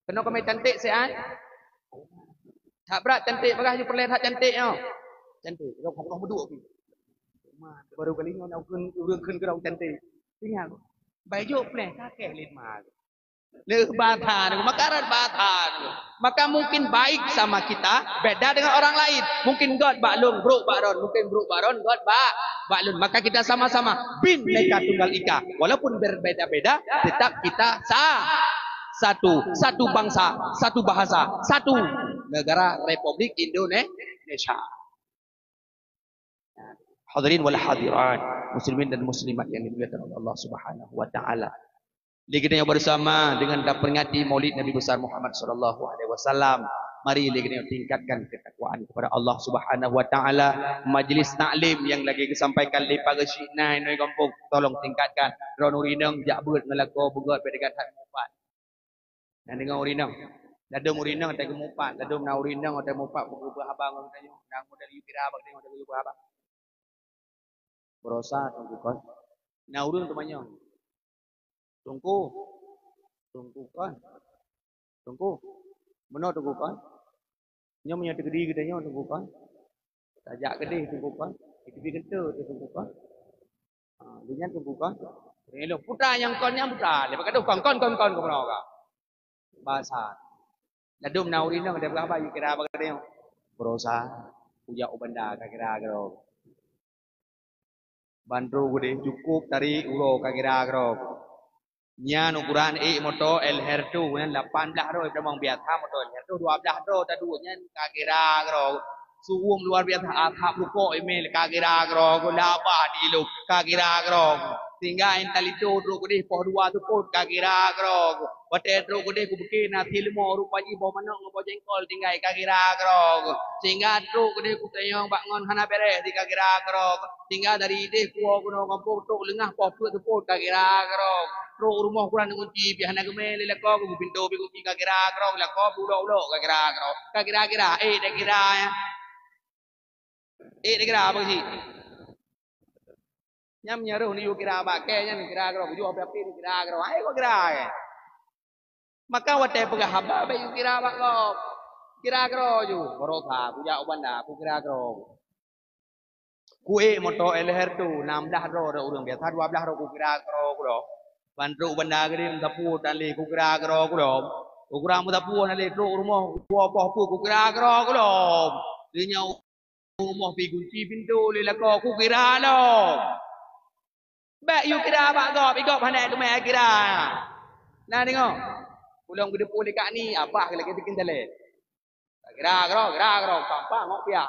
keunoe kami cantik siat. That brat cantik, bagah ju peureulèe that cantik nyoe. Cantik. Lôn kheun meuduek pih. Baru kali nyoe na ureueng, ureueng kheun keu cantik. Ingat. Bajok peureulèe kakèe lé ma. Leuh bata nyoe, maka rot bata nyoe. Maka mungkin baik sama kita, beda dengan orang lain. Mungkin göt bak lôn, brôk bak droen. Mungkin brôk bak droen, göt bak, bak lôn. Maka kita sama-sama bineka tunggal ika. Walaupun berbeda-beda, tetap kita sa-, satu. Satu bangsa, satu bahasa, satu negara Republik Indonesia. Hadirin wal hadirat, muslimin dan muslimat yang dimuliakan oleh Allah Subhanahu wa taala. Lé geutanyoe bersama dengan taperingati Maulid Nabi Besar Muhammad sallallahu alaihi wasallam, mari lé geutanyoe tingkatkan ketakwaan kepada Allah Subhanahu wa taala. Majlis taklim yang lagi disampaikan lé Pak Geuchik na inoe gampông, tolong tingkatkan. Droeneuh ureueng inong jak beuet ngon lakoe beugöt bèk teuga that meupat. Nyang deungoe ureueng inong. Ladôm ureueng inong teuga meupat, ladôm na ureueng inong teuga meupat, beugeupeue haba ngon geutanyoe, na model yue kira bak geutanyoe teuga yue peue haba. Baroesa teungku kon. Na ureueng teumanyong. Teungku. Teungku kon. Teungku. Meunoe teungku kon. Nyoe meunyoe teukeudi geutanyoe teungku kon. Tajak keudeh teungku kon. Itu pi keuneuk teungku kon. Ha, lheuh nyan teungku kon. Lheuh puta nyang kon nyan puta. Lepas kadôh kon, kon, kon, kon, kon, kon, kon. Basa. Ladôm na ureueng inong deuh beurapa yue kira bak geutanyoe. Baroesa. Kujak u banda ka kira keudroe. Ban trôk keudeh cukôp tarék uroe ka kira keudroe. Nyan ukuran ék moto L R tu nyan lapan blah droe tamong biasa moto L R tu dua blah droe taduek nyan ka kira keudroe. Suuem luar biasa asap rukok imel ka kira keudroe, labah di ilong ka kira keudroe. Sehingga intalito trôk keudeh poh dua seupôt ka kira keudroe. Watèe trôk keudeh kupiké na si leumo rupa jih boh manok ngon boh jengkol tinggai ka kira keudroe. Sehingga trôk keudeh kutanyong bak ngon hana bèrèh di ka kira keudroe. Sehingga dari idéh kuwoe keunoe gampông trôk leungah poh peuet seupôt ka kira keudroe. Trôk rumoh kurang neuk gunci pih hana geumè lé lakoe, geupintoe pih gunci ka kira keudroe, lakoe pih ulok-ulok ka kira keudroe. Ka kira-kira, ék dak kira, ya. Ék dak kira apa sih? Nyan meunyoe roh neuyue kira bak kèe nyan kira keudroe, kujok api-api neukira keudroe. Hai kok kira, ya. Maka watèe peugah haba bèk yue kira bak gob. Kira keudroe ju. Baroesa, kujak u banda, kukira keudroe. Kuék moto L R tu, nam blah droe ureueng biasa, dua blah droe kukira keudroe keudroe. Ban trôk u banda keudeh meusapeue tan lé kukira keudroe keudroe. Kukira meusapeue tan lé trôk rumoh, kuwoe poh peuet kukira keudroe keudroe. Lheuh nyan rumoh pih gunci pintoe lé lakoe kukira lom. Bèk yue kira bak gob, i gob hana teumè kira. Na deungoe. Ulôn geuteupeue lé kak ni, abah lagèe bikin dalé. Kira keudroe, kira keudroe, pam-pam ngok piah.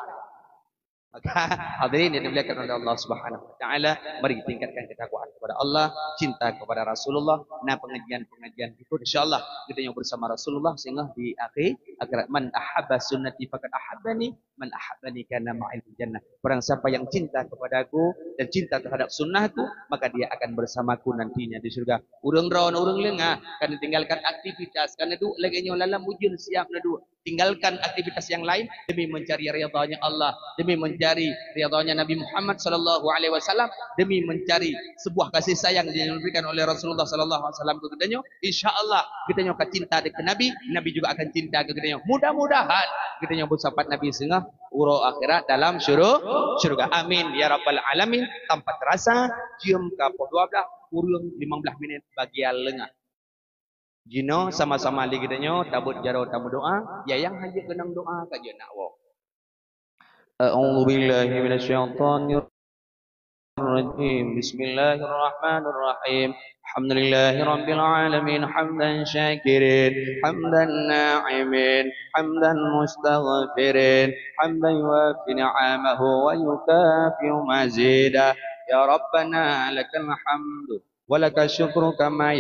Maka hadirin yang dimuliakan oleh Allah Subhanahu wa taala, mari tingkatkan ketakwaan kepada Allah, cinta kepada Rasulullah. Nah, pengajian-pengajian berikut insyaallah geutanyoe bersama Rasulullah singoh di akhé akhirat. "Man ahabba sunnati faqad ahabbani, man ahabbani kana ma'il jannah." Barang siapa yang cinta kepadaku dan cinta terhadap sunnahku, maka dia akan bersamaku nantinya di surga. Ureueng droe, ureueng leungah, ka neutinggalkan aktivitas, ka neuduek lagèe nyoe lam ujeuen siap neuduek. Tinggalkan aktivitas yang lain demi mencari ridhanya Allah, demi mencari ridhanya Nabi Muhammad sallallahu alaihi wasallam, demi mencari sebuah kasih sayang yang diberikan oleh Rasulullah sallallahu alaihi wasallam keu geutanyoe. Insya Allah, geutanyoe ka cinta keu Nabi, Nabi juga akan cinta keu geutanyoe. Mudah-mudahan geutanyoe beusapat Nabi singoh uroe akhirat dalam syuru-, syurga. Amin ya rabbal alamin. Tanpa terasa, jeuem ka poh dua blah kureueng lima blah minit bagian leungah. Jinoe sama-sama lé geutanyoe tabeuet jaroe tameudoa, ya nyang hanjeuet keunong doa ka jeuet nak woe. A'udzubillahi minasyaitonirrajim. Bismillahirrahmanirrahim. Alhamdulillahirabbil alamin, hamdan syakirin, hamdan na'imin, hamdan mustaghfirin, hamdan yuwafi ni'amahu wa yukafi'u mazidah. Ya Rabbana lakal hamdu wa lakal syukru kama